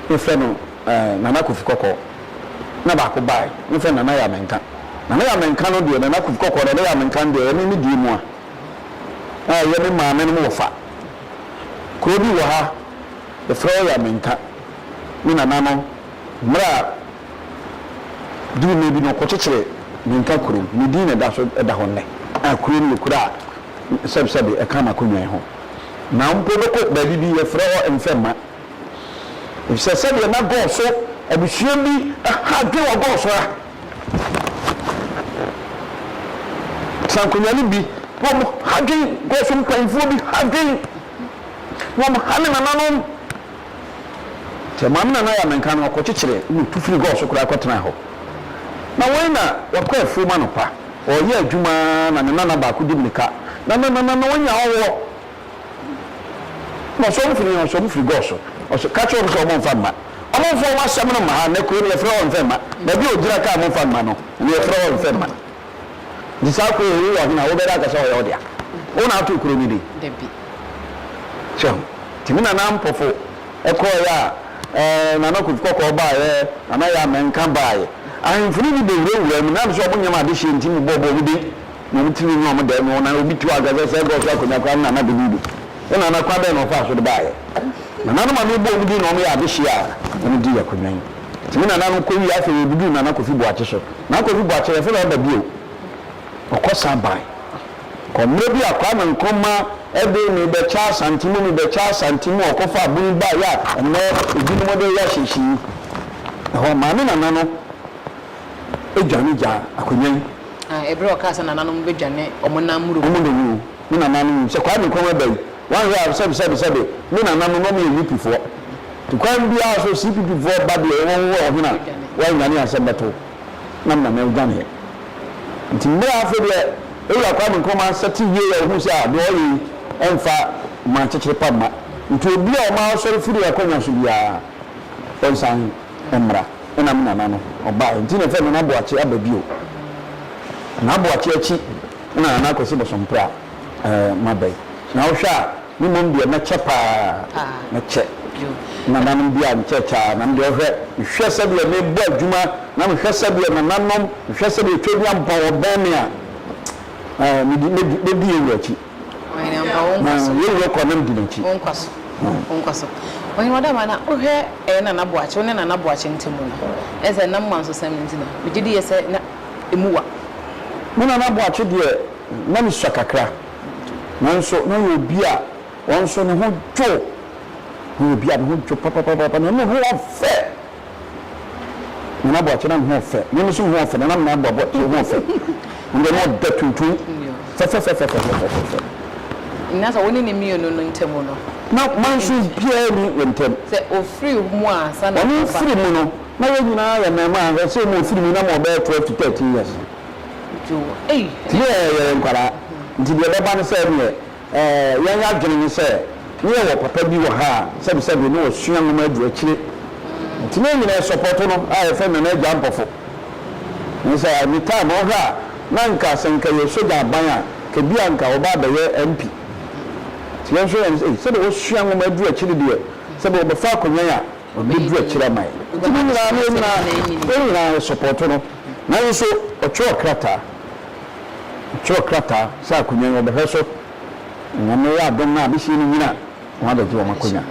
yɛfrɛ no eh, Nana Kofi Kɔkɔɔ. Na baako bae, yɛfrɛ no Nana Yamenka. Nana Yamenka no deɛ, Nana Kofi Kɔkɔɔ, Nana Yamenka no deɛ, ɛyɛ me me deɛ mu a, a ɛyɛ me maame nom wɔfa. Kuro bi wɔ ha, yɛfrɛ hɔ Yamenka. Me nana no, mmerɛ a duru mmerɛ bi no, ɔkɔkyekyere Menka kurom. Ne din na ɛda so da hɔ nnɛ. A kuro no yɛ kuro a sɛbsɛbe ɛka m'akonnwa yi ho. Na mpo wobɛkɔ baabi bi, yɛfrɛ hɔ Mfɛmma. Efisɛ sɛdeɛ na Gɔɔ so abusua bi ha adwene wɔ Gɔɔ so ha. Tena nkonnwa no bi, na wɔn ha adwene, Gɔɔ so mpanyinfoɔ bi ha adwene, na wɔn ha ne nananom. Sɛ Maame Nana Yamenka no, ɔkɔkyekyere na ɔtu firi Gɔɔ so koraa kɔtenaa hɔ. Na wei na wakɔ afuom anɔpa, ɔreyɛ adwuma ara na ne nana baako di mmirika, Nana, nana, na wanya ɔwɔ. Na ɔsɛ wɔn firi he? Ɔsɛ wɔn firi Gɔɔ so. Ɔsɛ, ka kyerɛ wɔn sɛ wɔmfa mma. Wɔmfa wɔn asɛm no mma ha. Nnɛ kuro no yɛfrɛ hɔ Mfɛmma. Baabi a ɔgyina kaa momfa mma no, ɛno yɛfrɛ hɔ Mfɛmma. Nti saa kuro yi, wowɔ he na wobɛda aka sɛ ɔyɛ wo dea? Wo na atoo kuro no din? Dabi. So ahu? Nti me nana Mpɔfo kɔeɛ a, ɛɛ, Nana Kofi Kɔkɔɔ baeɛ, Nana Yaa Mɛnka baeɛ. Ahemfo no bi bɛwurawuraa mu, nam sɛ wɔnyɛ me adehyeɛ nti mebɔɔ wɔn din. Na wɔn tiri nyɛ wɔn dɛ, na wɔn obi tu anka sɛ sɛ gɔs akonnwa koraa ne nana bɛdi bi. Wo nana kwan bɛn na ɔfaa so de baeɛ? Nananom a mebɔ wɔn din na wɔyɛ adehyeɛ a wɔn dii akonnwa yi. Nti me nananom kɔ wie afei yɛduduu Nana Kofi Boakye so. Nana Kofi Boakye yɛfrɛ no aba bio. Ɔkɔ san bae. Kɔ mmerɛ bi a Kwame Nkrumah de mebɛkyɛ Asante mu mebɛkyɛ Asante mu a ɔkɔfaa bunu baeɛ a ɛnnɛ ebinom de reyɛ ahyehye yi. Ɛhɔ maame nana no dwane gyaa akonnwa yi. Ah, ɛberɛ a ɔkaa sɛ nananom bɛdwane wɔn nan mmuro mu. Wɔn na wu, me nananom wu. Sɛ Kwame Nkrumah ba yi, wanhwɛ a sɛbe sɛbe sɛbe, me nananom na wɔyɛ UP foɔ. Nti kwan biara so CPP foɔ ba deɛ wɔn wɔ ɔhene a, wɔannwane asɛm bɛto na me nana dwaneɛ. Nti mmerɛ a afei deɛ Owura Kwame Nkrumah sɛte wieɛ a ɔhuu sɛ ah deɛ ɔyɛ yi ɛmfa ɔman kyekyere pa mma. Nti obi a ɔma ɔsɔre firi akonnwa so biara ɔnsan mmra. Ɛna me nana no ɔbaeɛ nti na yɛfrɛ no Nana Boakye aba bio. Nana Boakye akyi na Nana Akwasi Bosompra maba yi. Na wohwɛ a me mmom deɛ mɛkyɛ paa, mɛkyɛ. Nananom bi a mekyɛkyɛ a na me deɛ wohwɛ, mehwɛ sɛdeɛ mebɔ adwuma na mehwɛ sɛdeɛ nananom, mehwɛ sɛdeɛ Tweduampɔn ɔbɛn me a, medi mɛdi yɛn wura akyi. Ɔhene ampa wo nkwa so. Na yɛn wura kɔ na medi n'akyi. Wo nkwa so. Wo nkwa so. Ɔhene Ɔdama na wohwɛ ɛyɛ Nana Boakye, wo ne Nana Boakye ntam no, ɛyɛ sɛ nam mansosɛm nti no, megye di yɛ sɛ na ɛmu wa. Me Nana Boakye deɛ na ne sua kakra, nanso na ɔyɛ obi a ɔno nso ne ho dwo. Na ɔyɛ obi a ne ho dwo papapapa, na ne ho ɔfɛ. Nana Boakye na ne ho ɔfɛ. Me nso me ho ɔfɛ. Nana Nana Boakye ho ɔfɛ. Ɔno deɛ na ɔda tuntum fɛfɛfɛfɛfɛfɛfɛ. Na sɛ wo ne ne mmienu no ntam no. Na manso biara nni wɔn ntam. Sɛ ɔfiri mu a ansa na Ɔno ɔba. firi mu no, na yɛn nyinaa yɛ mmarimaa. Hwɛ sɛ mu ɔfiri mu na ma ɔbɛyɛ 12 to 13 years. Dwo ei. Nti ne yɛyɛ yɛn nkwadaa. Nti deɛ ɛbɛba ne sɛ ɛneɛ Ɛɛ, yɛn adwene ne sɛ, ne yɛwɔ papa bi wɔ ha a, sɛbesɛbe ne wasua nwoma aduru akyire. Nti ne yɛn nyinaa yɛsɔpɔto no a yɛfrɛ no Nana Agya Ampɔfo. Ne sɛ ne time wohwɛ a, na nka sɛ nka yɛ sogya aban a, ka bi a nka ɔba abɛyɛ MP. Nti yɛn nso yɛn sɛ, ei, sɛdeɛ wasua nwoma aduru akyire deɛ, sɛbe ɔbɛfa akonnwa yi a, ɔbɛduru akyire ama yɛn. Nti ne nyinaa ne yɛn nyinaa, yɛn nyinaa yɛsɔpɔto no. Nanso ɔtwerɛ krataa. Ɔtwerɛ krataa sɛ akonnwa yi wɔbɛhwɛ so na Nyame yɛ adom na adehyeɛ no nyini a, wɔn abɛgye wɔn akonnwa.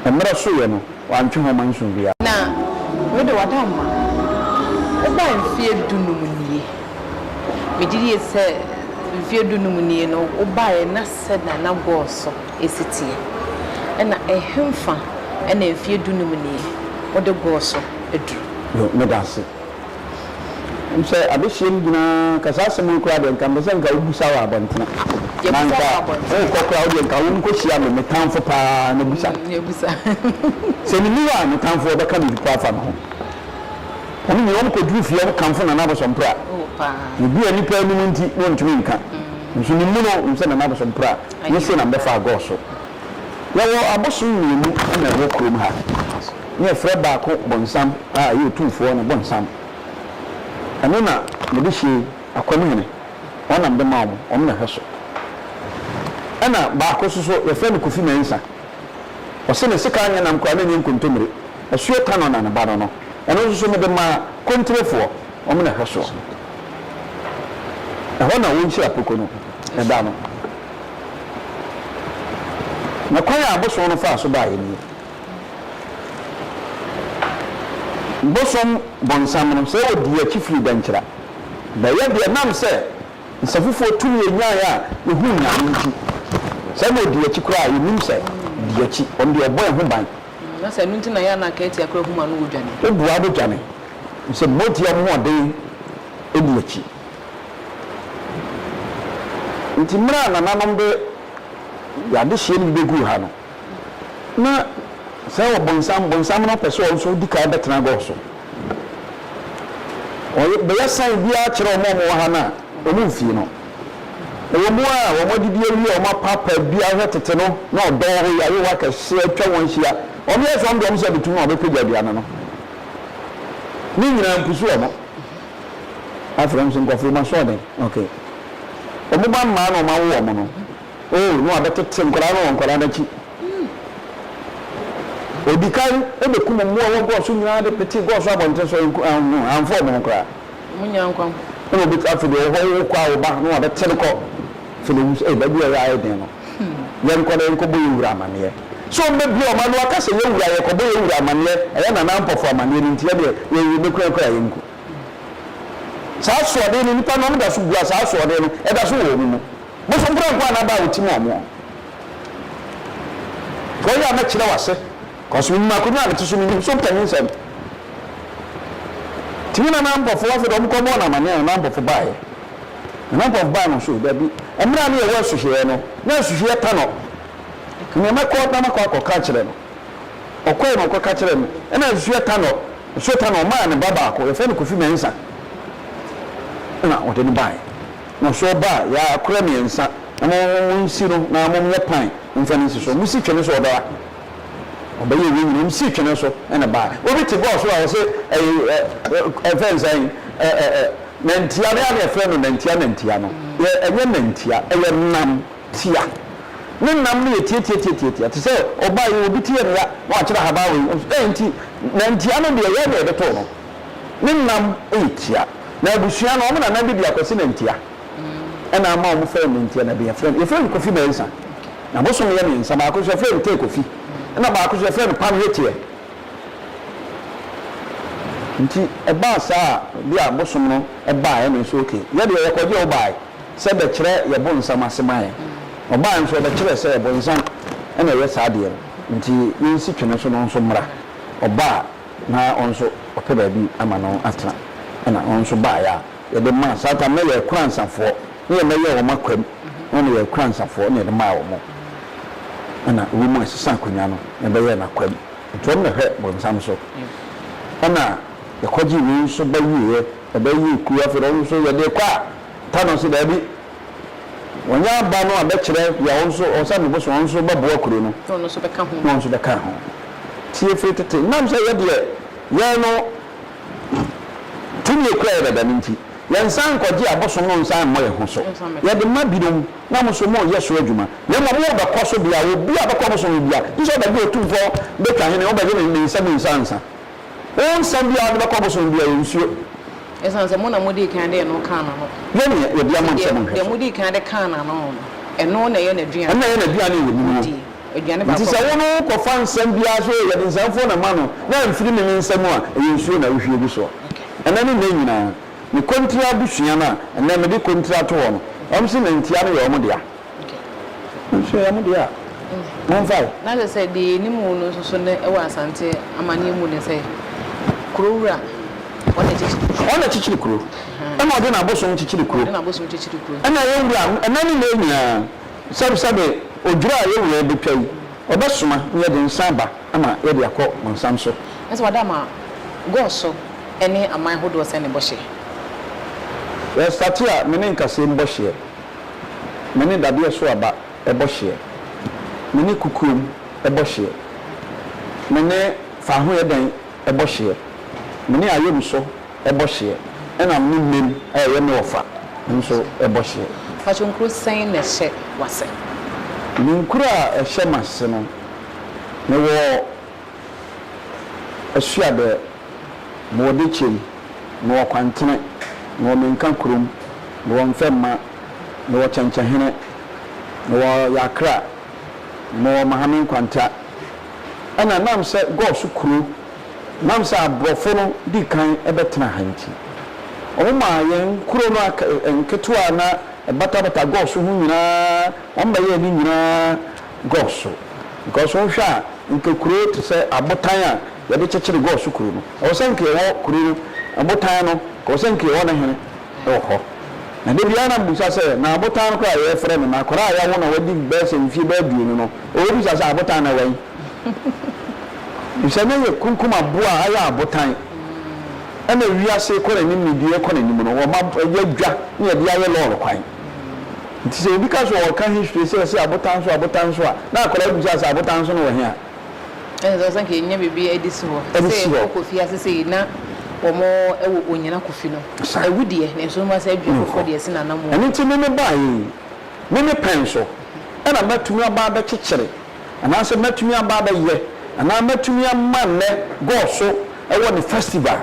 Mmerɛ soeɛ no, wɔantwe ho manson biara. Na wo de w'adamma, wobaa mfeɛ dunum nie. Megye die sɛ mfeɛ dunum nie no wobaeɛ na sɛdeɛ na Gɔɔ so si teɛ. Ɛna ɛhefa na mfeɛ dunum nie wode Gɔɔ so aduru? Yo, meda ase. Sɛ adehyeɛ no nyinaa nka saa asɛm yi koraa deɛ nka mpɛ sɛ nka wobisa wɔ abɔntene. Na Yɛbisa nka wɔ abɔntene. wokɔ koraa wodeɛ nka wonkɔhyia me, me tamfo paa na bisa. Yɛbisa. Sɛ menni hɔ a, me tamfo ɔbɛka biribi koraa afa me ho. Wɔn nyinaa wɔn kɔduru fie wɔn kamfo Nana Abosompra. Ebi a nnipa anim nti na wɔntumi nka. Nso ne mu no wɔn sɛ Nana Abosompra nyɛ sei na mbɛfa agɔɔ so. Yɛwɔ abosom mmienu na ɛwɔ kurom ha. Ne yɛfrɛ baako Bonsam a ɛyɛ otumfoɔ no Bonsam. Ɛno na mede hyie Akwam hene. Wɔn na mede ma wɔn, wɔn na ɛhwɛ so. Ɛna baako nso so yɛfrɛ no Kofi Mensah. Ɔse ne sekan nyɛ nam koraa na ɛnyɛ nkontommire. Asuo Tanɔ na ne ba no no. Ɛno nso so mede maa Kontirefoɔ, wɔn na ɛhwɛ soɔ. Ɛhɔ na wɔnhyira Poko no da no. Na kwan a abosom no faa so baeɛ nie. Bosom bonsam no, sɛ ɔdii akyi firii Dankyira bɛyɛ deɛ ɛnam sɛ Nsafufuo tumi a yɛnyaeɛ a yɛhuu Nyame nti, sɛ na ɔdi akyi koraa a, yɛnnim sɛ di akyi. Ɔno deɛ ɔbɔ yɛn ho ban. Na sɛ ɛno nti na yɛ a na anka atia koraa hu ma no wɔdwane. Woboa bɛdwane, sɛ motia mo hoɔden di akyi. Nti mmerɛ a nananom de yɛn adehyeɛ no bi bɛguu ha no, na sɛ ɔbonsam, bonsam no pɛ sɛ ɔno nso di kan bɛtena gɔɔ so. Ɔyɛ bɛyɛ sign biara kyerɛ wɔn a wɔwɔ ha no a, wɔn mfii no. Ɛwɔ mu a wɔn adidi awie a wɔn apaapa bi ahwɛ tete no na ɔdɔ wɔ hɔ yi ayewa kɛseɛ atwa wɔn ahyia. Wɔn yɛ sɛ wɔn deɛ wɔn sɛ bɛtum na wɔbɛpagya aduane no. Ne nyinaa mpusu wɔn. Afei wɔn sɛ nkurɔfoɔ yi mo asoɔden. Okay. Wɔn ba mmaa na wɔn awo wɔn no. Oh, na wabɛtete nkwadaa no wɔ nkwadaa no akyi. Odi kan bekum mmoa a ɛwɔ gɔɔ so nyinaa de petee gɔɔ so abɔnten so, amfa wɔn ho koraa. Wɔn nkwa ho. Ɛna obi afei deɛ ɔhɔ wo kɔ a wo ba na wabɛte no kɔ. Afei deɛ ohu sɛ, baabi a ɛyɛ ayɛ den no, yɛnkɔ na yɛnkɔbɔ yɛn wura amanneɛ. So wɔbɛbue wɔn ano aka sɛ yɛn wura, yɛkɔbɔ yɛn wura amanneɛ, ɛyɛ Nana Ampɔfo amanneɛ no nti, yɛdeɛ yɛbɛkura kura yɛnku. Saa asoɔden no, nnipa no, wɔda so bua saa asoɔden no, ɛda so wɔ wɔn mu. Bosom kura nko a na aba a wotim wɔn. Wɔyɛ a mɛkyerɛ w'ase. Cause menim akonnwa a mete so, menim so mpanyinsɛm. Nti me nana mpɔfo afei de wɔn kɔbɔɔ no amaneɛ a nana mpɔfo baeɛ. Nana mpɔfo baeɛ no so dabi. Mmerɛ a ne yɛwɔ asuhweɛ no, na asuhweɛ ta no. Nea mɛkɔ na makɔ akɔka akyerɛ no. Ɔkɔe na ɔkɔka kyerɛɛ no. Ɛna asuhweɛ ta no, asuhweɛ ta no ɔmaa ne ba baako, yɛfrɛ no Kofi Mensah. Ɛna ɔde no baeɛ. Na ɔsɛ ɔba a, yɛ akora miensa, na mo mo nsi no, na mo nyɛ pan mfa no nsi so. Mo si twene so ɔbɛba. Ɔbɛyɛ wei nyina, mo si twene so na ɛbaa. Obi te bɔɔ so a ɔse ɛyi ɛ ɛ ɛfɛn sɛn ɛ ɛ ɛ nantia no yɛ a na yɛfrɛ no nantia nantia no. Yɛ ɛnyɛ nantia, ɛyɛ nam tia. Ne nam no yɛ tiatiatiatiatia te sɛ ɔbaa yi obi ti yɛ no ya na wakyerɛ ahaban wei. Ɛ nti nantia no deɛ yɛn na yɛde too no. Ne nam yɛ tia. Na abusua no, wɔn nana bi de Akwasi Nantia na ama wɔn frɛ no Nantia na bi yɛfrɛ no yɛfrɛ no Kofi Mensah. Na bosom yɛ mmiɛnsa, baako nso yɛfrɛ no Tee Kofi, ɛna baako nso yɛfrɛ no Pam Heteɛ. Nti ɛbaa saa a, bi a bosom no baeɛ na nso okay, yɛ deɛ yɛkɔgye wo baeɛ sɛ bɛkyerɛ yɛ bonsam ase ma yɛn. Ɔbaeɛ nso ɔbɛkyerɛɛ sɛ bonsam na ɛyɛ saa adeɛ no, nti yɛnsi twene so no nso mmra. Ɔbaa. na ɔno nso ɔpɛ baabi ama no atena, ɛna ɔno nso baeɛ a yɛde maa saa tam na yɛ Kuransafoɔ ne yɛ mɛyɛ wɔn akwam na wɔn yɛ Kuransafoɔ na yɛde maa wɔn ɛna wɔn mu ɛsesa akonnwa no na ɛbɛyɛ n'akwam nti wɔn na ɛhwɛ bɔnsam so ɛna yɛkɔgye wei nso ba wieɛ ɛbɛyɛ kuo afei wɔn nso yɛde kɔ a ta no nso daabi Wɔnyɛ aba no a bɛkyerɛ deɛ wɔn nso ɔsɛ me bosom wɔn nso bɛboa kuro no. Na wɔn nso bɛka ho. Na wɔn nso bɛka ho. Tie firi tete nam sɛ yɛ deɛ yɛn no tumi ekura yɛ dada no nti yɛn nsan nkɔgye abosom no nsan mmɔ yɛn ho so. Yɛde ma binom na mo nso mo yɛ so adwuma. Na mmom mo bɛkɔ so deɛ obi a bɛkɔ abosom no bia gye sɛ ɔbɛgye otumfoɔ bɛtwa hene ɔbɛgye ne ne nsam nsa ansa. Wo nsa biara wode bɛkɔ abosom biara yɛ nsuo. Ɛsiane sɛ mo na modii kan de ɛno kaa n'ano. Yɛn na yɛde ama mo sɛ monhwɛ so. Deɛ modii kan de kaa n'ano no, ɛno na ɛyɛ n'aduane. Ɛno na ɛyɛ n'aduane wɔ ne mu. Ɔdi aduane baako Nti sɛ wo no wokɔfa nsɛm biara sɛ oo yɛde nsɛmfoɔ na ɛma no na amfiri me me nsa mu a, ɛyɛ nsuo na wohwie gu soɔ. Ɛnnɛ ne nnɛ nyinaa, me kontire abusua no a ɛnnɛ mede kontire ato hɔ no, wɔn se nantia no yɛ wɔn dea. Nso ɛyɛ mo deɛ a, momfae. Na kyerɛ sɛ deɛ yɛnim wo no nso so nnɛ wɔ Asante amanneɛ mu ne sɛ, kuro wura, ɔno na ɛkyekyere kuro. Ɔno na ɛkyekyere kuro. Ɛna ɔde n'abosom kyekyere kuro. Ɔde n'abosom kyekyere kuro. Ɛna yɛn wura, ɛnnɛ ne nnɛ nyinaa, sɛbesɛbe odwira a yɛn wura rebɛtwa yi, ɔbɛsoma na yɛde nsa aba ama yɛde akɔ bonsam so. Ɛsɛ wada ma gɔɔ so. ne aman hodoɔ sɛn na ɛbɔ hyeɛ? Yɛ starte a, me ne nkasɛɛ bɔ hyeɛ, me ne dadeɛ so aba bɔ hyeɛ, me ne kukuom bɔ hyeɛ, me ne fahoyɛdɛn bɔ hyeɛ, me ne ayomso bɔ hyeɛ, ɛna me ne mmem a ɛyɛ me wɔfa nso bɔ hyeɛ. Mpakyɛw nkuro sɛn na ɛhyɛ w'ase? Me nkuro a ɛhyɛ m'ase no, mewɔ Asuadɛ, mewɔ Dekyem, mewɔ Kwantene, mewɔ Menka kurom, mewɔ Mfɛmma, mewɔ Kyɛnkyɛhene, mewɔ Yakra, mewɔ Mahame Nkwanta. Ɛna nam sɛ Gɔɔso kuro, nam sɛ aborɔfo no di kan bɛtena ha nti, wɔmaa yɛn nkuro no ak nketewa a na ɛbatabata Gɔɔso ho nyinaa, wɔbɛyɛɛ ne nyinaa Gɔɔso. Because wohwɛ a, nka kuro te sɛ abotan a yɛde kyekyere Gɔɔso kuro no, ɛwɔ sɛ nka yɛwɔ kuro no, abotan no, ɛwɔ sɛ nka yɛwɔ ne hene wɔ hɔ. Na da biara na mebisa sɛ, na abotan no koraa a yɛrefrɛ no no, akwadaa a yɛawo no a wadi bɛyɛ sɛ mfeɛ bɛyɛ aduonu no, ɔbɛbisa sɛ abotan no ɛwɔ he? Efisɛ na yɛkunkum aboa a ayɛ abotan. Ɛna wiase rekɔ n'anim ne deɛ ɛrekɔ n'anim no, wɔma yɛadwa na yɛde ayɛ lɔɔre kwan. Nti sɛ obi ka sɛ ɔreka history sɛ yɛse abotan so abotan so a, na akwadaa bisa sɛ abotan so no wɔ he a? Ɛna sɛ ɔsɛ nka yɛnya biribi de si hɔ. Ɛde si hɔ. Sɛ yɛkɔ Kofi ase sei na wɔn wɔ Onyina Kofi no. Awu deɛ, nanso wɔn asɛ adua foforɔ deɛ asi n'anammɔn. Ɛno nti me mebaeɛ yi, me me pɛn so ɛna mɛtumi aba abɛkyekyere anaasɛ mɛtumi aba abɛyɛ anaa mɛtumi ama nnɛ Gɔɔso wɔ ne festival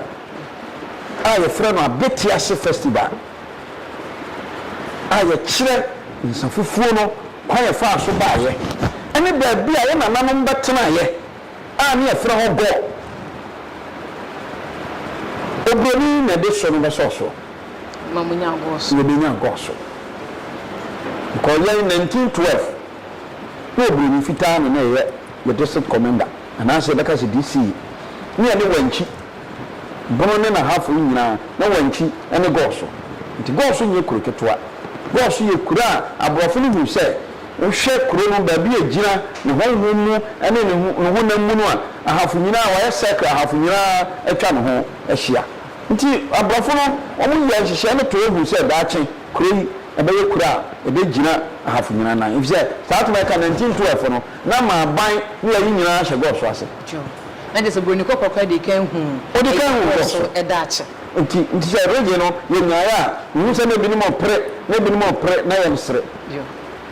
a yɛfrɛ no Abetiase Festival a yɛkyerɛ nsa fufuo no kwan a ɛfaa so baeɛ ne baabi a yɛn nananom bɛtenaeɛ a ne yɛfrɛ hɔ Gɔɔ. Oburoni na ɛde so no bɛsɔɔ soɔ. Ma mo nya Gɔɔ so. Yɛbɛnya Gɔɔ so. Because yɛn 1912 na oburoni fitaa na na ɛyɛ yɛ district commander anaasɛ yɛbɛka sɛ DC ne yɛne Wankyi Bono ne n'ahafo nyinaa na Wankyi ne Gɔɔso. Nti Gɔɔso nyɛ kuro ketewa. Gɔɔso yɛ kuro a aborɔfo no hu sɛ wohwɛ kuro no baabi a ɛgyina ne honhom mu ne ne honam mu no a, ahafo nyinaa wɔayɛ circle ahafo nyinaa atwa ne ho ahyia. Nti aborɔfo no wɔn yɛɛ nhyehyɛɛ no too hu sɛ daakye kuro yi ɛbɛyɛ kuro a ɛbɛgyina ahafo nyinaa nan. Efisɛ saa toma yɛka 1912 no na maaban ne ayi nyinaa hyɛ Gɔɔso ase. Na kyerɛ sɛ buroni kɔkɔɔ koraa dii kan huu Ɔdi kan huu Gɔɔso Gɔɔso. daakye. Nti, nti sɛ reggae no yɛnyaeɛ a, mehu sɛ na ebinom repere, na ebinom repere, na yɛnsere.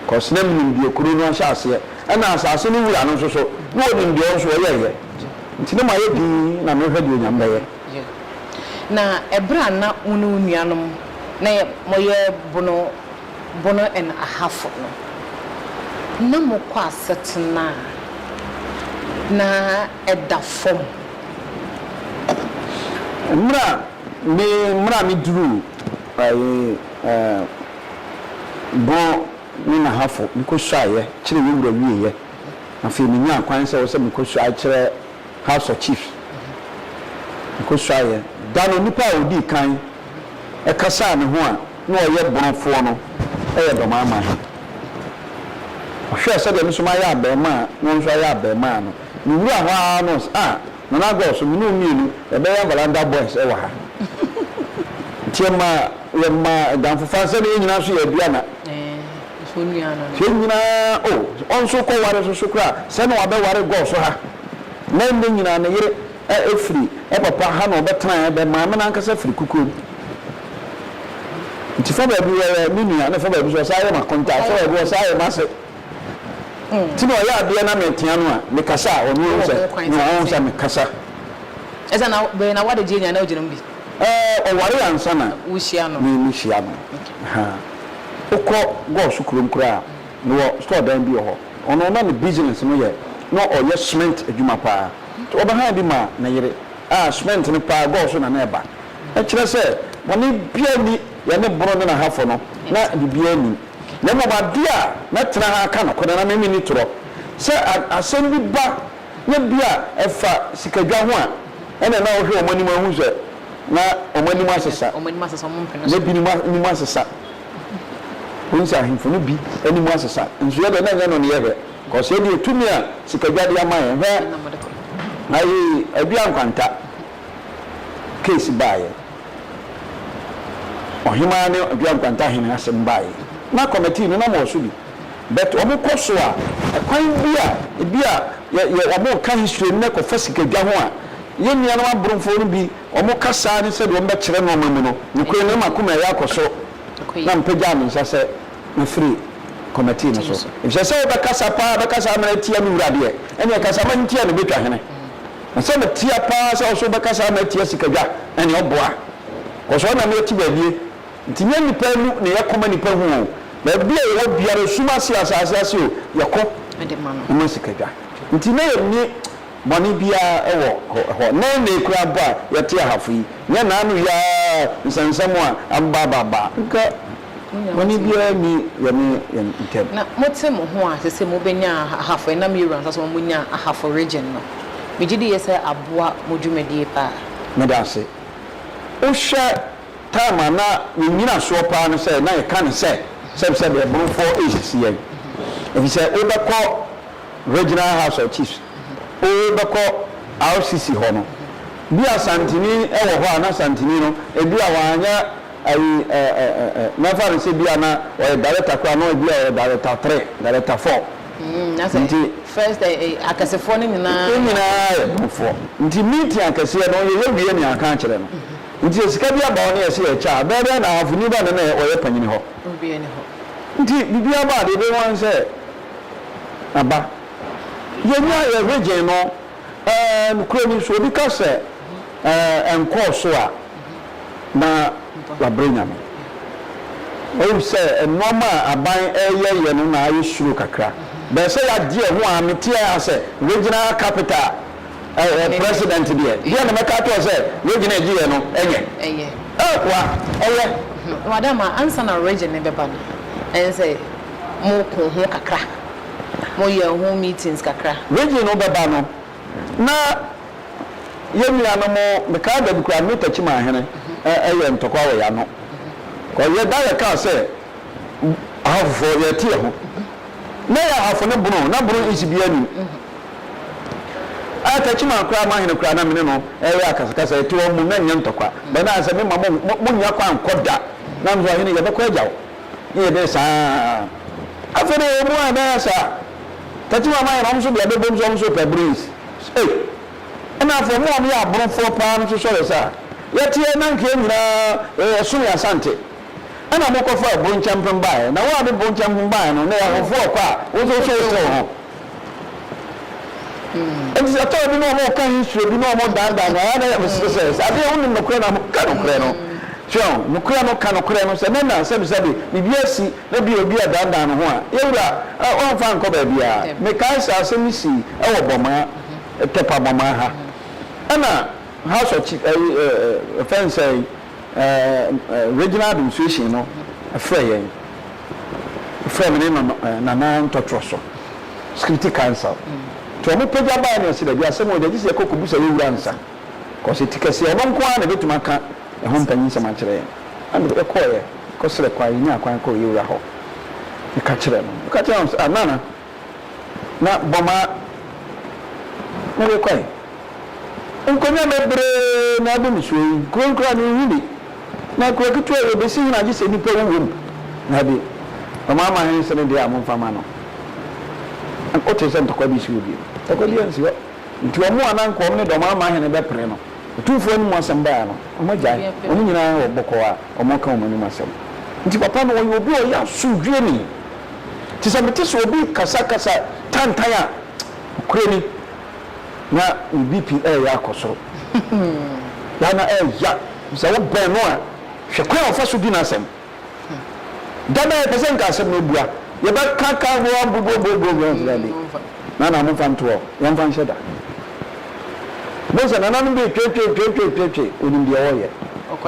Cos na menim deɛ kuro no ahyɛ aseɛ, ɛna asase no wura no nso so, na ɔnim deɛ ɔno nso ɔyɛeɛ. Nti na mayɛ dinn na mehwɛ deɛ Onyame bɛyɛ. Na ɛberɛ a na wo ne wo nuanom na yɛ moyɛ bono Bono and Ahafo no, na mokɔ asetena a na ɛda fam. Mmerɛ a me mmerɛ a me duruu ɛɛ Bono ne N'Ahafo, me kɔ suaeɛ kyerɛ yɛ wura wieɛ. Afei me nyaa kwan sɛ ɛwɔ sɛ me kɔ suae kyerɛ House of Chiefs. Me kɔ suaeɛ. Da no nipa a ɔdii kan kasaa me ho a na ɔyɛ Bonofoɔ no yɛ Dɔmaaman. Ɔhwɛɛ sɛdeɛ me nso mayɛ abarimaa na ɔno nso ayɛ abarimaa no, me wura hɔ ara na ɔse, ah, Nana Agɔɔso, me ne wo mmienu yɛbɛyɛ Valanda Boys wɔ ha. Nti yɛmaa, yɛmaa adamfofa sɛdeɛ yɛn nyinaa nso yɛ Aduana. Yɛn nyinaa, oh, ɔno nso kɔware nso so koraa, sɛ na wabɛware Gɔɔso ha. Na nnɛ nyinaa ne yere firi papa ha na ɔbɛtenaeɛ bɛ maame no ankasa firi kukurom nti fa baabi ɔyɛ me nua na fa baabi nso ɔsan yɛ m'akontaa fa baabi ɔsan yɛ m'ase nti na ɔyɛ adeɛ na metea no a mekasa a ɔno ɔhu sɛ na ɔhu sɛ mekasa. Ɛsɛ na bɛyɛ na wade gye nya na ogyina mu bi. Ɛɛ ɔware ansa na wohyia no. Me mehyia no. Wokɔ Gɔɔso kurom koraa a mewɔ store dan bi wɔ hɔ. Ɔno na ne business no yɛ na ɔyɛ cement adwuma paa. Nti ɔbɛhan bi maa ne yere. Ah cement no paa gɔɔ so na na ɛba. Ɛkyerɛ sɛ bɔne biara nni yɛne Bono ne n'ahafo no, na biribiara nnim. Na mmom adeɛ a mɛtena ha aka nokorɛ na me menni torɔ, sɛ asɛm bi ba na bi a ɛfa sikadwa ho a, ɛna na wohwɛ wɔn anim ahu sɛ na wɔn anim asesa, na binom anim asesa. Wohu sɛ ahemfo no bi anim asesa. Nso yɛ deɛ na ɛnyɛ no ne yɛhwɛ. Cause yɛ deɛ tumi a sikadwa de ama yɛn. Hwɛ ayi Adua Nkwanta. case baeɛ, Ɔhemaa ne Odua Nkwanta hene asɛm baeɛ, na committee no na mewɔ so bi. But wɔn kɔ so a, ɛkwan bi a ebi a yɛ yɛ wɔn reka history no na ɛkɔfa sikadwa ho a, yɛn nuanom abromfoɔ no bi wɔn kasa ne sɛdeɛ wɔn bɛkyerɛ nnoɔma mu no, nokorɛ no na m'akoma ɛyɛ akɔ soro na mepagyaa me nsa sɛ mɛfiri committee no so. Efisɛ sɛ wobɛkasa paa bɛkasa ama no atia me wura deɛ, ɛneɛ kasa ma no ntia no bɛtwa hene. Na sɛ metia paa sɛ wo nso wobɛkasa ama atia sikadwa, ɛneɛ ɔboa. Kɔso ɔnam yɛte baabie. Nti nyɛ nnipa mu na yɛkɔ ma nnipa hu o, baabi a yɛwɔ biara, sum ase o, asase ase o, yɛkɔ ma sikadwa. Nti na yɛnni bɔne biara wɔ hɔ. Nnɛ nnɛ yi koraa mpo a yɛte ahafo yi, nyɛ nnaano yi ara nsɛnsɛm a aba aba aba, nka bɔne biara nni yɛne yɛn ntam. Na mote mo ho a sese mobɛnya ahafo, ɛnam yɛn Wura nsa so ma monya ahafo region no, megye di yɛ sɛ aboa mo dwumadie paa. Meda ase. Wohwɛ Time a na yɛn nnyinasoɔ paa ne sɛ na yɛka no sɛ sɛbsɛbe ɛborofoɔ resisi yɛn. Efisɛ wobɛkɔ Regional House of Chiefs, wobɛkɔ RCC hɔ no, bi a Santini wɔ hɔ a na Santini no ebi a wanyɛ ayi ɛ ɛ ɛ mɛfa no sɛ bi a na ɔyɛ director koraa na ebi a ɔyɛ director three, director four. Na sɛ Nti first ɛ ɛ akɛsefoɔ no nyinaa ne yɛ nyinaa yɛ borofoɔ. Nti meeting akɛseɛ no yɛyɛ wie ne yɛaka akyerɛ no. Nti sɛ sika bi aba hɔ na yɛse yɛkyɛ a, ɛbɛyɛ dɛn na ahafoni ba no na ɔyɛ panyini hɔ? Obiara nni hɔ. Nti biribi aba a, deɛ ɛbɛhu ara ne sɛ aba. Yɛnya yɛ region no, ɛɛ nokorɛ ni, sɛ obi ka sɛ ɛɛ ɛnkɔɔ so a, na wabrɛ Nyame. Ɛwom sɛ nnoɔma a aban ɛreyɛ yɛ no na ayɛ suro kakra, but sɛ yɛagye ɛho a, mete ara sɛ regional capital Ɛɛ president deɛ, deɛ na mɛka ato hɔ sɛ region a ɛgye yɛ no ɛnyɛ. Ɛyɛ. Ɛɛ wa, ɛyɛ. Madam, ansa na region no bɛba no, ɛne sɛ mo ko ho kakra, mo yɛ ho meetings kakra. Region no bɛba no, na yɛn nuanom, mekaa da bi koraa, me Techiman hene ɛyɛ ntɔkwa wɔ yɛn ano. Kɔ yɛ da yɛkaa sɛ Ahafofoɔ yɛte yɛ ho. Na yɛ Ahafo ne Bono, na Bono East biara nim. Ah Techiman koraa mahene koraa na mene no ɛyɛ akasakasa ɛte hɔ mmom na ɛnyɛ ntɔkwa but na sɛ mema mo mo nnya kwan nkɔ da na me sɛ ɔhene yɛbɛkɔ agya wo ne yɛbɛyɛ saa afei de ɛwɔ mu a ɛbɛyɛ saa Techiman mahene ɔmo nso de abɛbom sɛ ɔmo nso pɛ breeze ei ɛna afei ɔmo a ɔmo yɛ aborofoɔ paa no nso sɔre saa yɛteɛ na nka yɛn nyinaa yɛsom yɛn Asante ɛna mokɔfaa Bronkyɛmpem baeɛ na wo a de Bronkyɛmpem baeɛ no na yɛ ahofoɔ ɔkɔ a wo nso so wotew ho Nti sɛ tɔɔ bi na ɔmo ka history bi na ɔmo daadaa no ayɛ na yɛ mesere sɛ sɛ adeɛ wonim nokorɛ na ka nokorɛ no so nokorɛ no ka nokorɛ no sɛ ne na sɛbisɛbi biribi asi na bi obi a daadaa no ho a yɛwura ɔmfa nkɔ baabiara. Mekae sɛ asɛm yi sii ɛwɔ Bɔmaa Tɛpa Bɔmaa ha ɛna House of Chief ɛyi ɛɛ ɛfɛn sɛ ɛɛ Regional Administration no frɛ yɛn frɛ me ne Nana Ntɔtorɔ so Security Council nti wɔn pagya baeɛ na yɛse dabi asɛm wei deɛ gye sɛ yɛkɔ kɔbusa yɛn wura nsa cause ti kɛseɛ ɔno nko ara na ɛbɛtumi aka ɛho mpanyinsɛm akyerɛ yɛn ɛna yɛkɔeɛ kɔsrɛ kwan yɛnyaa kwan kɔɔ yɛn wura hɔ yɛka kyerɛ no yɛka kyerɛ no sɛ ah Nana na bɔma na yɛkɔe Nkonnwa bebree na adi me soɔ yi, kuro no koraa menhu bi. Na kuro ketewa yi, ɛbɛsi hena gye sɛ nnipa wu wom? Dabi, ɔman ma he sene deɛ a momfa ma no. Wotee sɛ ntɔkwa bi si hɔ bio? Ntɔkwa biara nsi hɔ. Nti wɔn a na anka wɔn ne dɔm ama hene bɛpere no, otumfoɔ anom asɛm baeɛ no, wɔagyae. Wɔn nyinaa wɔ bɔkɔɔ a wɔreka wɔn anom asɛm. Nti papa no, ɔyɛ obi a ɔyɛ asomdwoeɛni. Nti sɛ mete sɛ obi rekasa kasa tantan a, nokorɛ ni, na ne BP reyɛ akɔ soro. Ya na ɛreya. Sɛ wobɛn no a, hwɛ kwan a ɔfa so di n'asɛm. Da no a yɛpɛ sɛ nka asɛm no abua, yɛbɛka ka ho abubuobuobuo dabi. Nana momfa nto hɔ, yɛmfa nhyɛ da. Bohu sɛ nananom bi retwetwetwetwetwe, onim deɛ ɔreyɛ.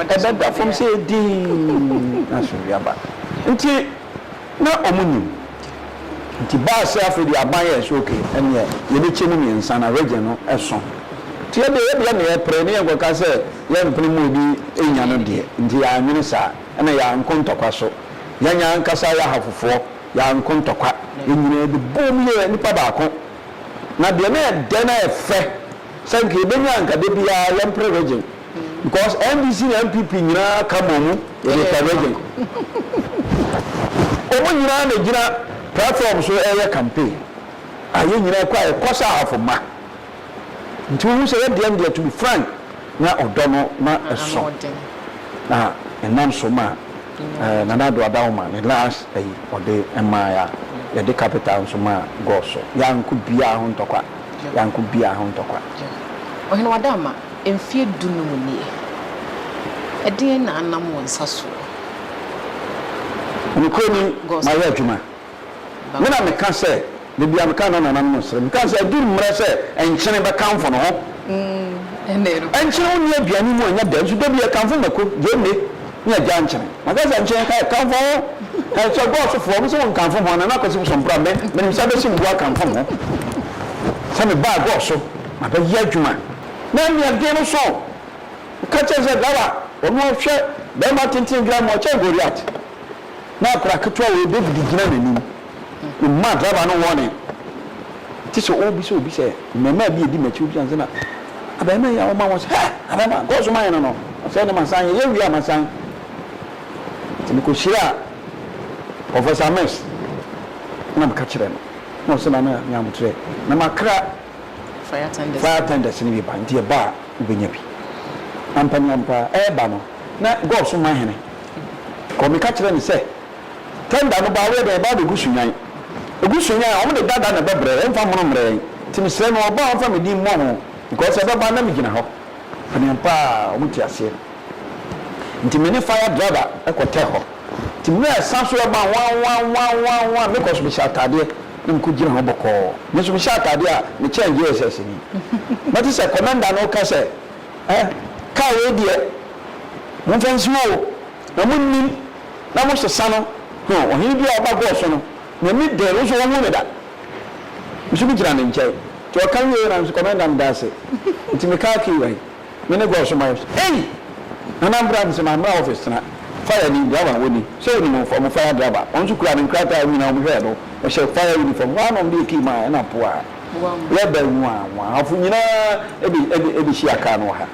Ɛbɛda fam sɛ dinn na asomdwoeɛ aba. Nti Na ɔmo nim. Nti baa sɛ afei deɛ aban yɛɛ sɛ ok ɛneɛ yɛbɛkyɛ mu miensa na region no ɛso. Nti yɛdeɛ yɛdeɛ na yɛpere ne yɛnkɔka sɛ yɛmpene ma obi nnya no deɛ. Nti yɛannwene saa. Ɛna yɛanko ntɔkwa so. Yɛn ankasa yɛ Ahafofoɔ, yɛanko ntɔkwa. Yɛn nyinaa yɛde boom yɛɛ nipa baako. Na deɛ na ɛdɛ na ɛfɛ sɛ nka yɛbɛnya anka da biara yɛmpere region. Because NDC ne NPP nyinaa ka bɔ mu yɛde fa region. Wɔn nyinaa na gyina platform so ɛyɛ campaign. A yɛn nyinaa kɔ a yɛkɔ sɛ ahafo mma. Nti wohu sɛ yɛdeɛ no deɛ to be frank na ɔdɔ no na ɛso. Na ɛnam so ma Nana Addo Adawoma ne last ayi ɔde maae a yɛde capital nso maa Goso. Yɛanko biaa ho ntɔkwa. Yɛanko biaa ho ntɔkwa. Ɔhene Wadama, mfeɛ dunum nie, ɛdeɛn na anam wo nsa soɔ? Nokorɛ ni, mayɛ adwuma. Me na meka sɛ, da biara meka na nananom nsere, meka sɛ aduru mmerɛ sɛ nkyene bɛkamfo ne ho. Nkyene wonni aduane mu a ɛnyɛ dɛ, nso da biara ɛkamfo mako, gyeene ne agya nkyene. Maka sɛ nkyene ka ɛkamfo ho, sɛ gɔɔsofoɔ, mo sɛ wɔnkamfo ho a, Nana Kwasi Bosompra, me, menim sɛ bɛsi mbo akamfo ho. Sɛ mebaa gɔɔso, mabɛyɛ adwuma. Na nea den no so, meka kyerɛ sɛ driver, ɔno ɔhwɛ bɛrima tenten dwa mu, ɔkyɛn Goliath. Na akwadaa ketewa wei David gyina n'anim. Mma driver no warning. Te sɛ ɔrebisa obi sɛ mmarimaa bi edi m'akyi obisa no sɛ na abarimaa yi a ɔma wɔn sɛ hɛ abarimaa kɔɔ so ma yɛn no no ɔsɛ ne masan yɛ yɛ wie a masan. Nti mekɔhyia Professor Mills na meka kyerɛ no na ɔsɛ na na nyamotrɛ na makra fire tenders no bi ba nti ɛba a wobɛnya bi. Ampa ni ampa ɛreba no na God so ma hene. Kɔ meka kyerɛ no sɛ tender no ba a woyɛ dɛn ɛba abɛgu Sunyani. Ɛgu Sunyani a wɔde dada na ɛbɛbrɛ yɛn ɛmfa mono mmrɛ yɛn. Nti mesrɛ no ɔba a ɔmfa me din mmɔ ho because ɛbɛba na megyina hɔ. Panin paa wɔn te aseɛ. Nti me ne fire driver kɔ tɛ hɔ. Nti mmerɛ a ɛsan so ɛba nwanwanwanwanwan mekɔ so mehyɛ ataadeɛ na mekɔ gyina hɔ bɔkɔɔ. Me nso mehyɛ ataadeɛ a mekyɛn JSS ni. Mɛte sɛ commander no reka sɛ eh car wei deɛ Momfa nsi hɔ o, na monnim na mosesa no. Ho, ɔhene bi a ɔba gɔɔ so no, n'ani dɛn, wo nso wonhuu no da. Me nso megyina ne nkyɛn. Nti ɔka wieeɛ na me nso kɔmɛnda meda ase. Nti me car key wɔ he? Me ne gɔɔ so ma yɛ so, ei! Nana mbra, mese mammra office tena. Fire ni, driver wɔ ni. Sɛ wonim ɔmo fire driver, ɔno nso kura ne nkrataa nyinaa, ɔmo hwɛɛ no, ɔhyɛ fire uniform, hɔ ara na ɔmo de yɛ key maa yɛn, ɛna poaa. Yɛba nwaa nwaa, afo nyinaa ɛbɛ ɛbɛ ɛbɛhyia car no wɔ ha.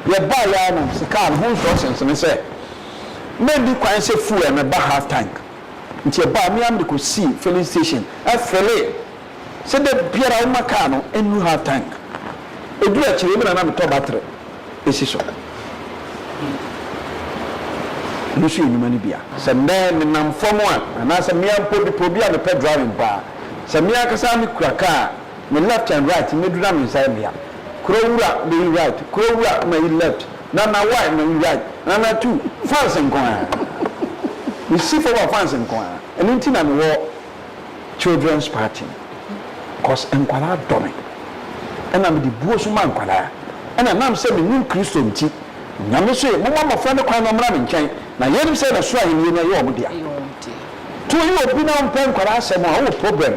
Yɛbaeɛ ara na mese car no ho instructions ne sɛ menni kwan sɛ fuel no ba half tank nti ɛbaa me ara mede kɔsii filling station ɛfele sɛ da biara woma car no ɛnnu half tank ɛduru akyire me na na metɔ battery ɛsi so. Ɛno nso yɛ nnwuma no bi a. Sɛ nnɛ menam fam a anaasɛ me ara mpo mepɛ obi a mepɛ driving paa sɛ me ankasa mekura car a Me left and right mɛdu na me nsa yɛ mea. Kuro wura meyi right, kuro wura mayi left, Nana why mayi right, Nana tu, fans nko ara. Me si fam a fans nko ara. Ɛno nti na me wɔ children's party no. Cause nkwadaa dɔ me. Ɛna me de buo nso ma nkwadaa. Ɛna nam sɛ me nim Kristo nti, Nyame se momma mmɔfra no kwan na wɔmmra me nkyɛn, na yeinom sɛ na soro ahennie no ɛyɛ wɔn dea. To woyɛ obi na wompɛ nkwadaa asɛm a, wowɔ problem.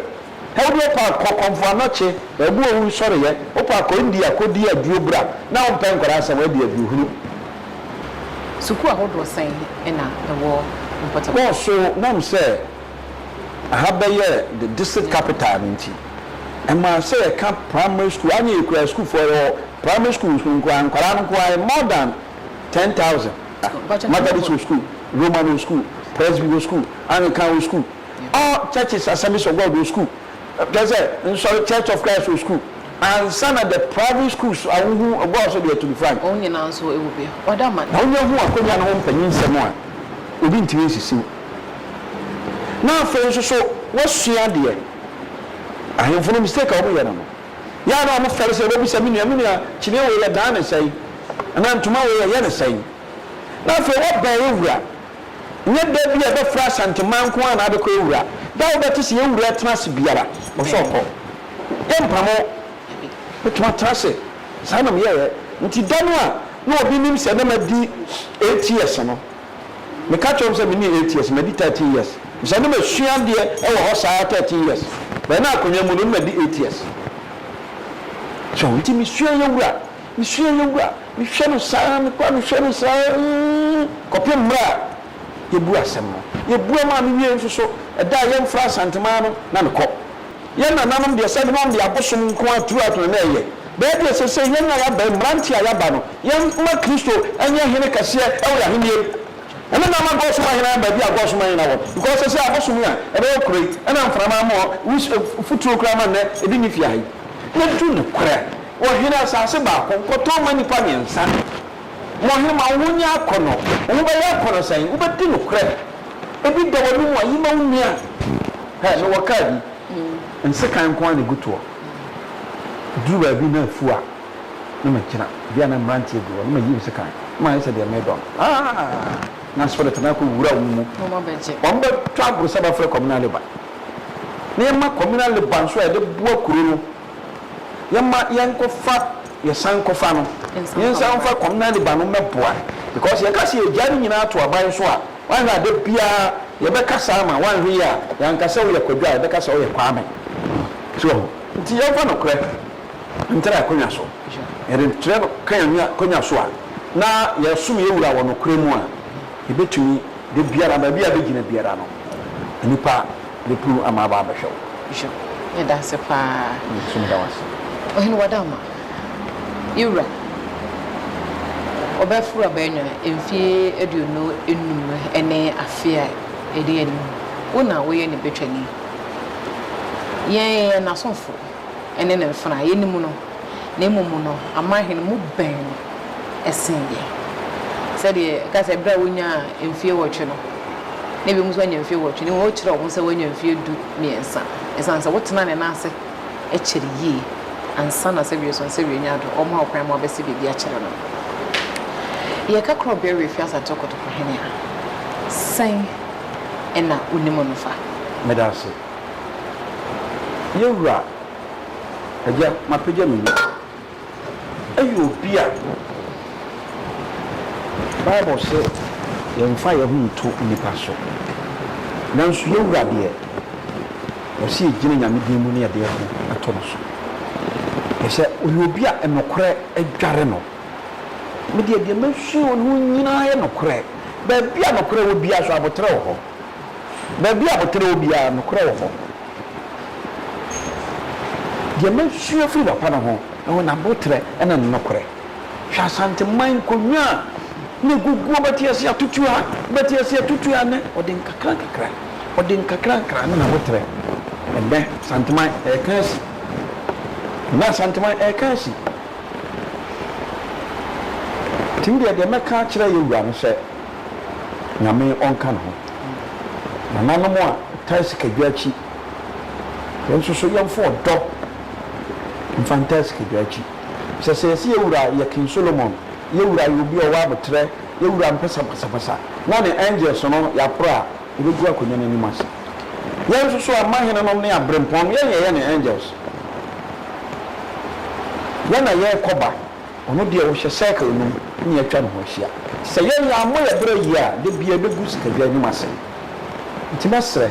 Hɛ wo deɛ wopɛ a kɔ kɔmfo anɔkye baabi owu nsɔreyɛ wopɛ a kɔ India kɔ di aduro bra na wo mpɛ nkwadaa asɛm adi aduro hunu. Sukuu ahodoɔ sɛn na ɛwɔ mpɔtam? Kɔɔ so nam sɛ aha bɛyɛɛ the district capital no nti, ɛmaa sɛ yɛka primary school, anyɛ yɛ koraa sukuufoɔ yɛwɔ primary school nso nkoraa, nkwadaa no nkoraa yɛ more than 10,000. Methodist wɔ school, Roman wɔ school, Presby wɔ school, Anglican wɔ school. All churches Assemblies of God wɔ school kyerɛ sɛ nsɔre Church of Christ wɔ school ansa na the private schools a wohu ɛbɔɔ so deɛ to be frank. Wɔn nyinaa nso wɔ bi. Ɔda ma. Na wonya hu akonya no ho mpanyinsɛm a obi ntumi nsisi wo. Na afei nso so woasua adeɛ. Ahemfo no mistake a wɔyɛ no no, yɛ a na wɔfɛre sɛ wɔbɛbisa me nua, me nua kyiniiɛ wei yɛdan no sɛn? Anaa ntoma wei yɛyɛ no sɛn? Na afei woabɛn wo wura. Nyɛ da bi a ɛbɛfra Asanteman nko ara na abɛkɔ Ewura. Da a wobɛte sɛ yɛn wura tena ase biara, ɔsɛ ɔkɔ. Yɛmpam wo. Mɛtumi atena ase. Saa na meyɛeɛ. Nti da no a na obi nim sɛ na madi eight years no, meka kyerɛɛ wɔn sɛ menni eight years, madi thirteen years. Efisɛ na masua adeɛ wɔ hɔ saa thirteen years. But na akonnwa mu no, na madi eight years. So nti mesua yɛn wura. Mesua yɛn wura. Mehwɛ no saa, mekɔ a mehwɛ no saa kɔpem mmerɛ a yɛbu asɛm no. Yɛbua maa me wiei nso so, ɛda a yɛmfra Asanteman no, na mekɔ. Yɛn nananom deɛ sɛdeɛ na wɔde abosom nko ara throughout na na ɛyɛ. Bɛyɛ deɛ ɛsɛ sɛ yɛn a yɛaba yi, mmeranteɛ a yɛaba no, yɛmma Kristo nyɛ hene kɛseɛ wɔ yɛn ahennie mu. Ɛno na ama Gɔsom ahene ayɛ baabi a Gɔsom ahene wɔ. Because sɛsɛ abosom yi a ɛbɛwɔ kuro yi, ɛna mframa ama wis futuro koraa ma nnɛ ebi nni fie ha yi. Na du nokorɛ, ɔhene asase baako nkɔtɔn ma nnipa mmiɛnsa. Ma ɔhene ma wo ho nyɛ akɔnnɔ. Wo ho bɛyɛ akɔnnɔ sɛn? Wobɛdi nokorɛ. Ebi da w'anomu a, yi ma wo nua. Hɛ, mewɔ kaa bi. Nsekan nko ara na ɛgu toɔ. Ɛduru baabi na afu a, na magyina. Bi a na mmeranteɛ gu hɔ, na mayi nsekan, na mayɛ sɛ deɛ meredɔ no. Ah! Na spirit no akɔwura wɔn mu. Wɔbɛtɔ agorɔ sɛ bɛfrɛ communal labour. Na yɛma communal labour nso a yɛde boa kuro no, yɛma yɛnkɔfa, yɛsan kɔfa no, yɛnsan mfa communal labour no mmɛboa. Because yɛka sɛ yɛgyaa ne nyinaa to aban so a, Woanhwɛ a da biara yɛbɛka saa ma woanhwɛ yie a yɛanka sɛ woyɛ Kwadwo a yɛbɛka sɛ woyɛ Kwame. So wahu? Nti yɛmfa nokorɛ ntra akonwa so. Yɛde tra akonwa so a na yɛsom yɛn Wura wɔ nokorɛ mu a, yɛbɛtumi da biara baabi a yɛbɛgyina biara no nnipa bɛpunu ama aba abɛhwɛ wo. Yo, meda ase paa. Me nso meda wo ase. Ɔhene Wadama. Yewura, ɔbɛforo abɛanya mfeɛ 25 ne afe a ɛdi anim. Wo na woyɛ ne bɛtwani. Yɛn yɛyɛ n'asomfo ne ne mfenaa, yɛnim no, na mmom no, aman hene mo bɛn no sen yɛn. Sɛdeɛ ɛka sɛ berɛ a wonyaa mfeɛ nwɔtwe no, na ebinom nso anya mfeɛ nwɔtwe, na mmom wokyerɛ wɔn sɛ woanya mfeɛ 13, ɛsiane sɛ wotena ne nan ase kyɛre yie ansa na sɛdeɛ ɔsua sɛdeɛ ɔnya ado ɔma wo kwan ma wabɛsi biribi akyerɛ no. Yɛka Korɔbea Werɛfie Asante Kotoko-hene a, sɛn na wonim no fa? Meda ase. Yɛn Wura, Agya, mapagya me mu. Yɛ obi a Bible se yɛmfa yɛn ho nto nnipa so. Nanso yɛn Wura deɛ, ɔse yɛgyina Nyame din mu na yɛde yɛn ho to no so. Efisɛ ɔyɛ obi a nokorɛ dware no. Me deɛ, deɛ masua wɔ ne ho nyinaa yɛ nokorɛ. Baabi a nokorɛ wɔ biara nso, aboterɛ wɔ hɔ. Baabi a aboterɛ wɔ biara, nokorɛ wɔ hɔ. Deɛ masua firi papa no ho ne n'aboterɛ ne ne nokorɛ. Hwɛ Asanteman nkonnwa a na ɛgugu hɔ, bɛte ase atutu ha, bɛte ase atutu ha nnɛ, ɔde nkakrankakra, ɔde nkakrankakra ne n'aboterɛ. Ɛnnɛ Asanteman ɛreka asi. Ɛnnɛ Asanteman ɛreka asi. Nti me deɛ, deɛ mɛka akyerɛ yɛn wura no sɛ, Nyame ɔnka ne ho. Nananom a taa sikadwa akyi, yɛn nso so yɛmfa ɔdɔ mfa ntaa sikadwa akyi. Sɛ sɛ yɛse yɛ wura yɛ King Solomon, yɛ wura yɛ obi a ɔwɔ aboterɛ, yɛ wura mpɛ sapasapasa, na ne angels no yɛaporo a, yɛbɛgu akonnwa no anim ase. Yɛn nso so amahenenom ne aberempɔn no, yɛn na yɛyɛ ne angels. Yɛn na yɛrekɔ ba. Ɔno deɛ ɔhyɛ circle no mu ne atwa ne ho ahyia. Sɛ yɛn yɛammɔ yɛn bra yie a, da biara yɛbɛgu sikadwa anim ase. Nti mɛsrɛ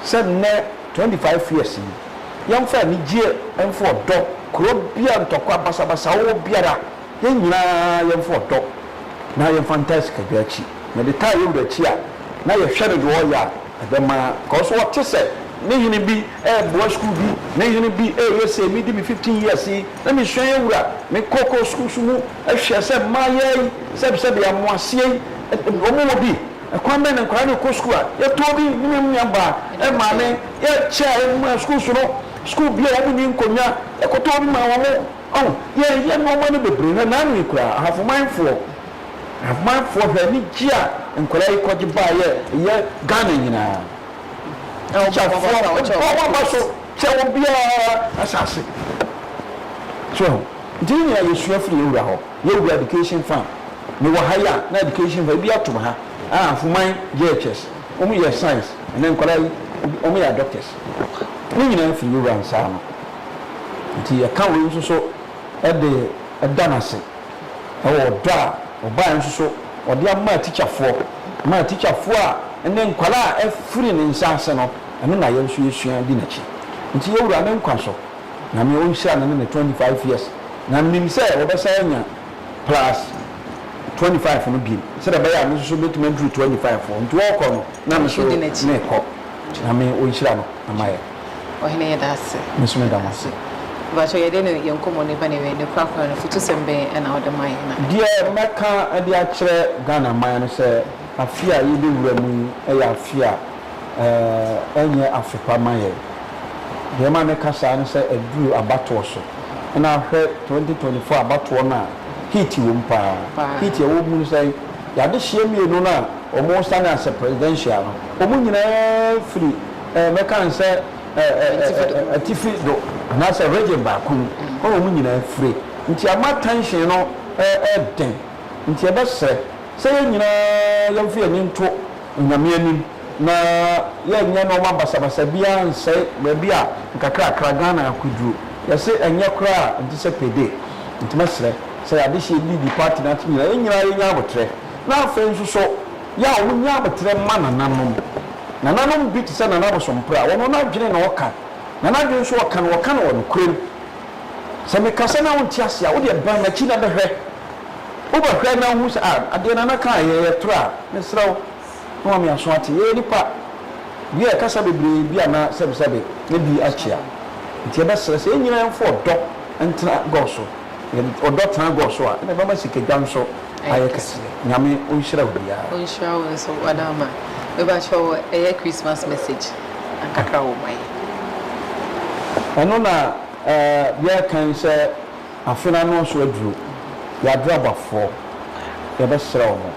sɛ nnɛ 25 years yi, yɛmfa anigyeɛ mfa ɔdɔ, kuro biara ntɔkwa, basabasa wɔ hɔ biara, yɛn nyinaa yɛmfa ɔdɔ na yɛmfa ntaa sikadwa akyi. Na yɛde taa yɛn wura akyi a, na yɛhwɛ no deɛ ɔreyɛ a, ɛbɛma, cause ɔte sɛ ne hene bi reboa sukuu bi, ne hene bi reyɛ sei, medi me 15 years yi, Na mesua yɛ wura, me kɔ kɔ sukuu so mu hwɛ sɛ mmayewa yi sɛbsɛbe amoaseɛ yi wɔn wɔ bi, ɛkwan bɛn na nkwadaa no rekɔ sukuu a yɛtɔɔ bi ne me nua baa maame yɛkyɛ a yɛma sukuu so no sukuu bi a wɔn nni nkonnwa yɛkɔtɔɔ bi maa wɔn ɔho yɛyɛ nnoɔma no bebree hwɛ naano yi koraa ahafomanfoɔ ahafomanfoɔ hwɛ anigye a nkwadaa yi kɔgye baeɛ ɛyɛ Ghana nyinaa tikyafoɔ bɔ wɔn aba so. Kyɛ obiara asase. So wahu? Nti ne nyinaa yɛsua firi yɛn wura hɔ. Yɛn wura education fund. Mewɔ ha yi a, na education fund ebi atom ha. Ah, Afuman JHS, wɔn yɛ science. Ɛnɛ nkwadaa yi, wɔn yɛ doctors. Ne nyinaa firi yɛn wura nsa ano. Nti yɛka wei nso so de da no ase wɔ ɔdɔ a ɔbaeɛ nso so ɔde ama atikyafoɔ. Ama atikyafoɔ a ɛnɛ nkwadaa a afiri ne nsa ase no, Ɛno na yɛn nso yɛsua di n'akyi. Nti yɛn Wura ne nkwa so, Nyame ɔnhyira no ne ne 25 years, na menim sɛ wɔbɛsan anya plus 25 no biom, sɛdeɛ ɛbɛyɛ a me nso so mɛtumi aduru 25 hɔ. Nti ɔrekɔ no, na me nso merekɔ. Nyame ɔnhyira no mma yɛn. Ɔhene yɛda ase. Me nso meda mo ase. Mpakyɛw yɛde no yɛn nkɔmmɔ no ba n'awiei, ne korakora no, afutusɛm bɛn na wode ma yɛn na. Deɛ mɛka de akyerɛ Ghana man no sɛ afe a yɛbɛwura mu yi yɛ afe a ɛnyɛ afe pa ma yɛn. Deɛ ɛma meka saa ne sɛ aduru abatoɔ so. Ɛna hwɛ 2024 abatoɔ no a heat wɔ mu paa. Heat a ɛwɔ mu ne sɛn? Yɛn adehyeɛ mmienu no a wɔresane asɛ presidential no, wɔn nyinaa firi mɛka no sɛ atifi do anaasɛ region baako mu hɔ na wɔn nyinaa fire. Nti ama tension no ɛɛden. Nti yɛbɛsrɛ sɛ yɛn nyinaa yɛmfa yɛn ani nto Onyame anim na yɛnyɛ nnoɔma basabasa biara nsɛe baabi a nkakrakra Ghana akoduru. Yɛse ɛnyɛ koraa a nte sɛ payday. Nti mɛsrɛ sɛ yɛn adehyeɛ didi party no ase nyinaa yɛn nyinaa yɛnya aboterɛ. Na afei nso so yɛ a wɔnya aboterɛ ma nananom. Nananom bi te sɛ Nana Abosompra, ɔno n'adwene na ɔka, na n'adwene nso ɔka no, ɔka no wɔ nokorɛm. Sɛ mekasa na wonte aseɛ a, wo deɛ bɛn m'akyi na bɛhwɛ. Wobɛhwɛ na wohu sɛ, ah, adeɛ Nana kaeɛ yɛ torɔ a, mesrɛ wo, na wama me aso ate. Yɛyɛ nnipa, bi a yɛkasa bebree bi a na sɛbesɛbe na bi akyea. Nti yɛbɛsrɛ sɛ yɛn nyinaa yɛmfa ɔdɔ ntena God so. Yɛde ɔdɔ tena God so a, ɛna ɛbɛma sikadwa nso ayɛ kɛseɛ. Nyame ɔnhyira obiara. Ɔnhyira wo nso Wadama. Mepakyɛw ɛyɛ Christmas message ankakra wɔ ma yɛ. Ɛno na yɛreka yi sɛ afe no ano nso aduru. Yɛadrabafoɔ yɛbɛsrɛ wɔn.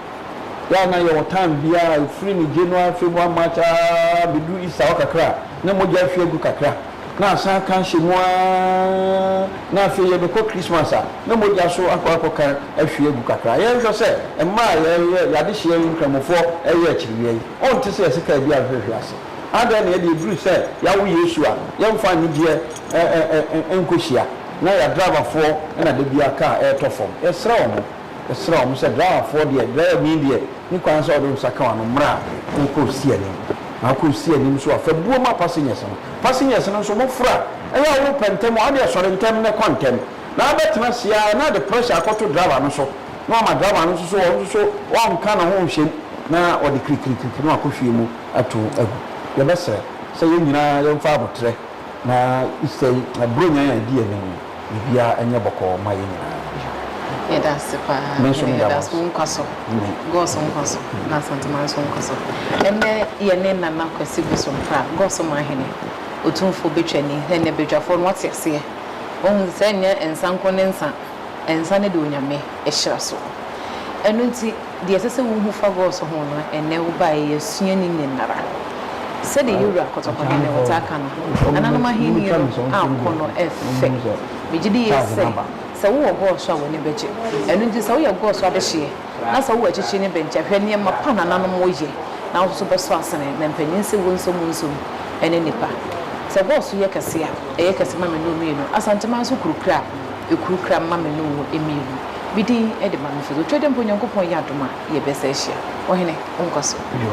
Yɛ a na yɛwɔ time biara ɛfiri ne January, February, March aa bɛduru Easter hɔ kakra a na mogya ahwie agu kakra. na asan aka ahyɛ mu ara, na afei yɛbɛkɔ Christmas a, na mogya so akɔ akɔka ahwie agu kakra. Yɛnhwɛ sɛ mma a yɛyɛ yɛn adehyeɛ yi Nkramofoɔ reyɛ akyiriwia yi, ɔnte sɛ yɛse kaa bi ahwehwɛ ase. Adɛn na yɛde ɛduru sɛ yɛawo Yesu a, yɛmfa anigyeɛ nkɔhyia, na yɛadrabafoɔ na da biara kaa ɛretɔ fam. Yɛsrɛ wɔn. Yɛsrɛ wɔn sɛ driverfoɔ deɛ, driverni deɛ, nni kwan sɛ ɔde wo nsa ka w'ano mmerɛ a worekɔ osi anim. Na wokɔ osi anim nso a, fa buo ma passengers no. Passengers no nso, moforo a, ɛyɛ a wopɛ ntɛm a, wodeɛ sɔre ntɛm na kɔ ntɛm. Na wobɛtena ase ara na ade pressure akɔto driver no so, na wama driver no nso so, ɔno nso so ɔnka ne ho nhyɛ mu, na ɔde kirikirikiri na wakɔhwie mu ato agu. Yɛbɛsrɛ sɛ yɛn nyinaa yɛmfa aboterɛ na Easter yi, Buronya yi a ɛdi anim yi, Biribiara nyɛ bɔkɔɔ mma yɛn nyinaa. Yɛda ase paa. Me nso meda mo ase. Wo nkwa so. Gɔs nkwa so. Na Asanteman nso nkwa so. Ɛnnɛ yɛne Nana Kwasi Bosompra, Gɔs Manhene, Otumfoɔ Betwani, ɛnnɛ badwafoɔ no wate aseɛ. Wahu sɛ ɛnyɛ nsa nko ne nsa, nsa ne deɛ Onyame ahyira so. Ɛno nti Deɛ ɛsɛ sɛ wohu fa Gɔs ho no, ɛnnɛ wobaeɛ yɛasua ne nyinara. Sɛdeɛ yɛn wura Kɔtɔkɔhene ɔtaa ka no, nananom ahennie no akɔ no fɛ. Megye di yie sɛ, sɛ wowɔ Gɔs a w'ani bɛgye. Ɛno nti sɛ woyɛ Gɔs adehyeɛ na sɛ wowɔ akyirikyiri ne bɛnkyɛ, hwɛ nneɛma pa nananom yɛ na wo nso bɛsɔ asene. Na mpanin se wo nso mu nsom ne nnipa. Sɛ Gɔs yɛ kɛse a, ɛyɛ kɛse ma me ne wo mmienu. Asanteman nso kurukura a, ɛkurukura ma me ne wo mmienu. Me din de Maame Freddy. Otwa dɛ mpo Onyankopɔn yɛ adom a, yɛbɛsa ahyia. Ɔhene, wo nkwa so. Yo.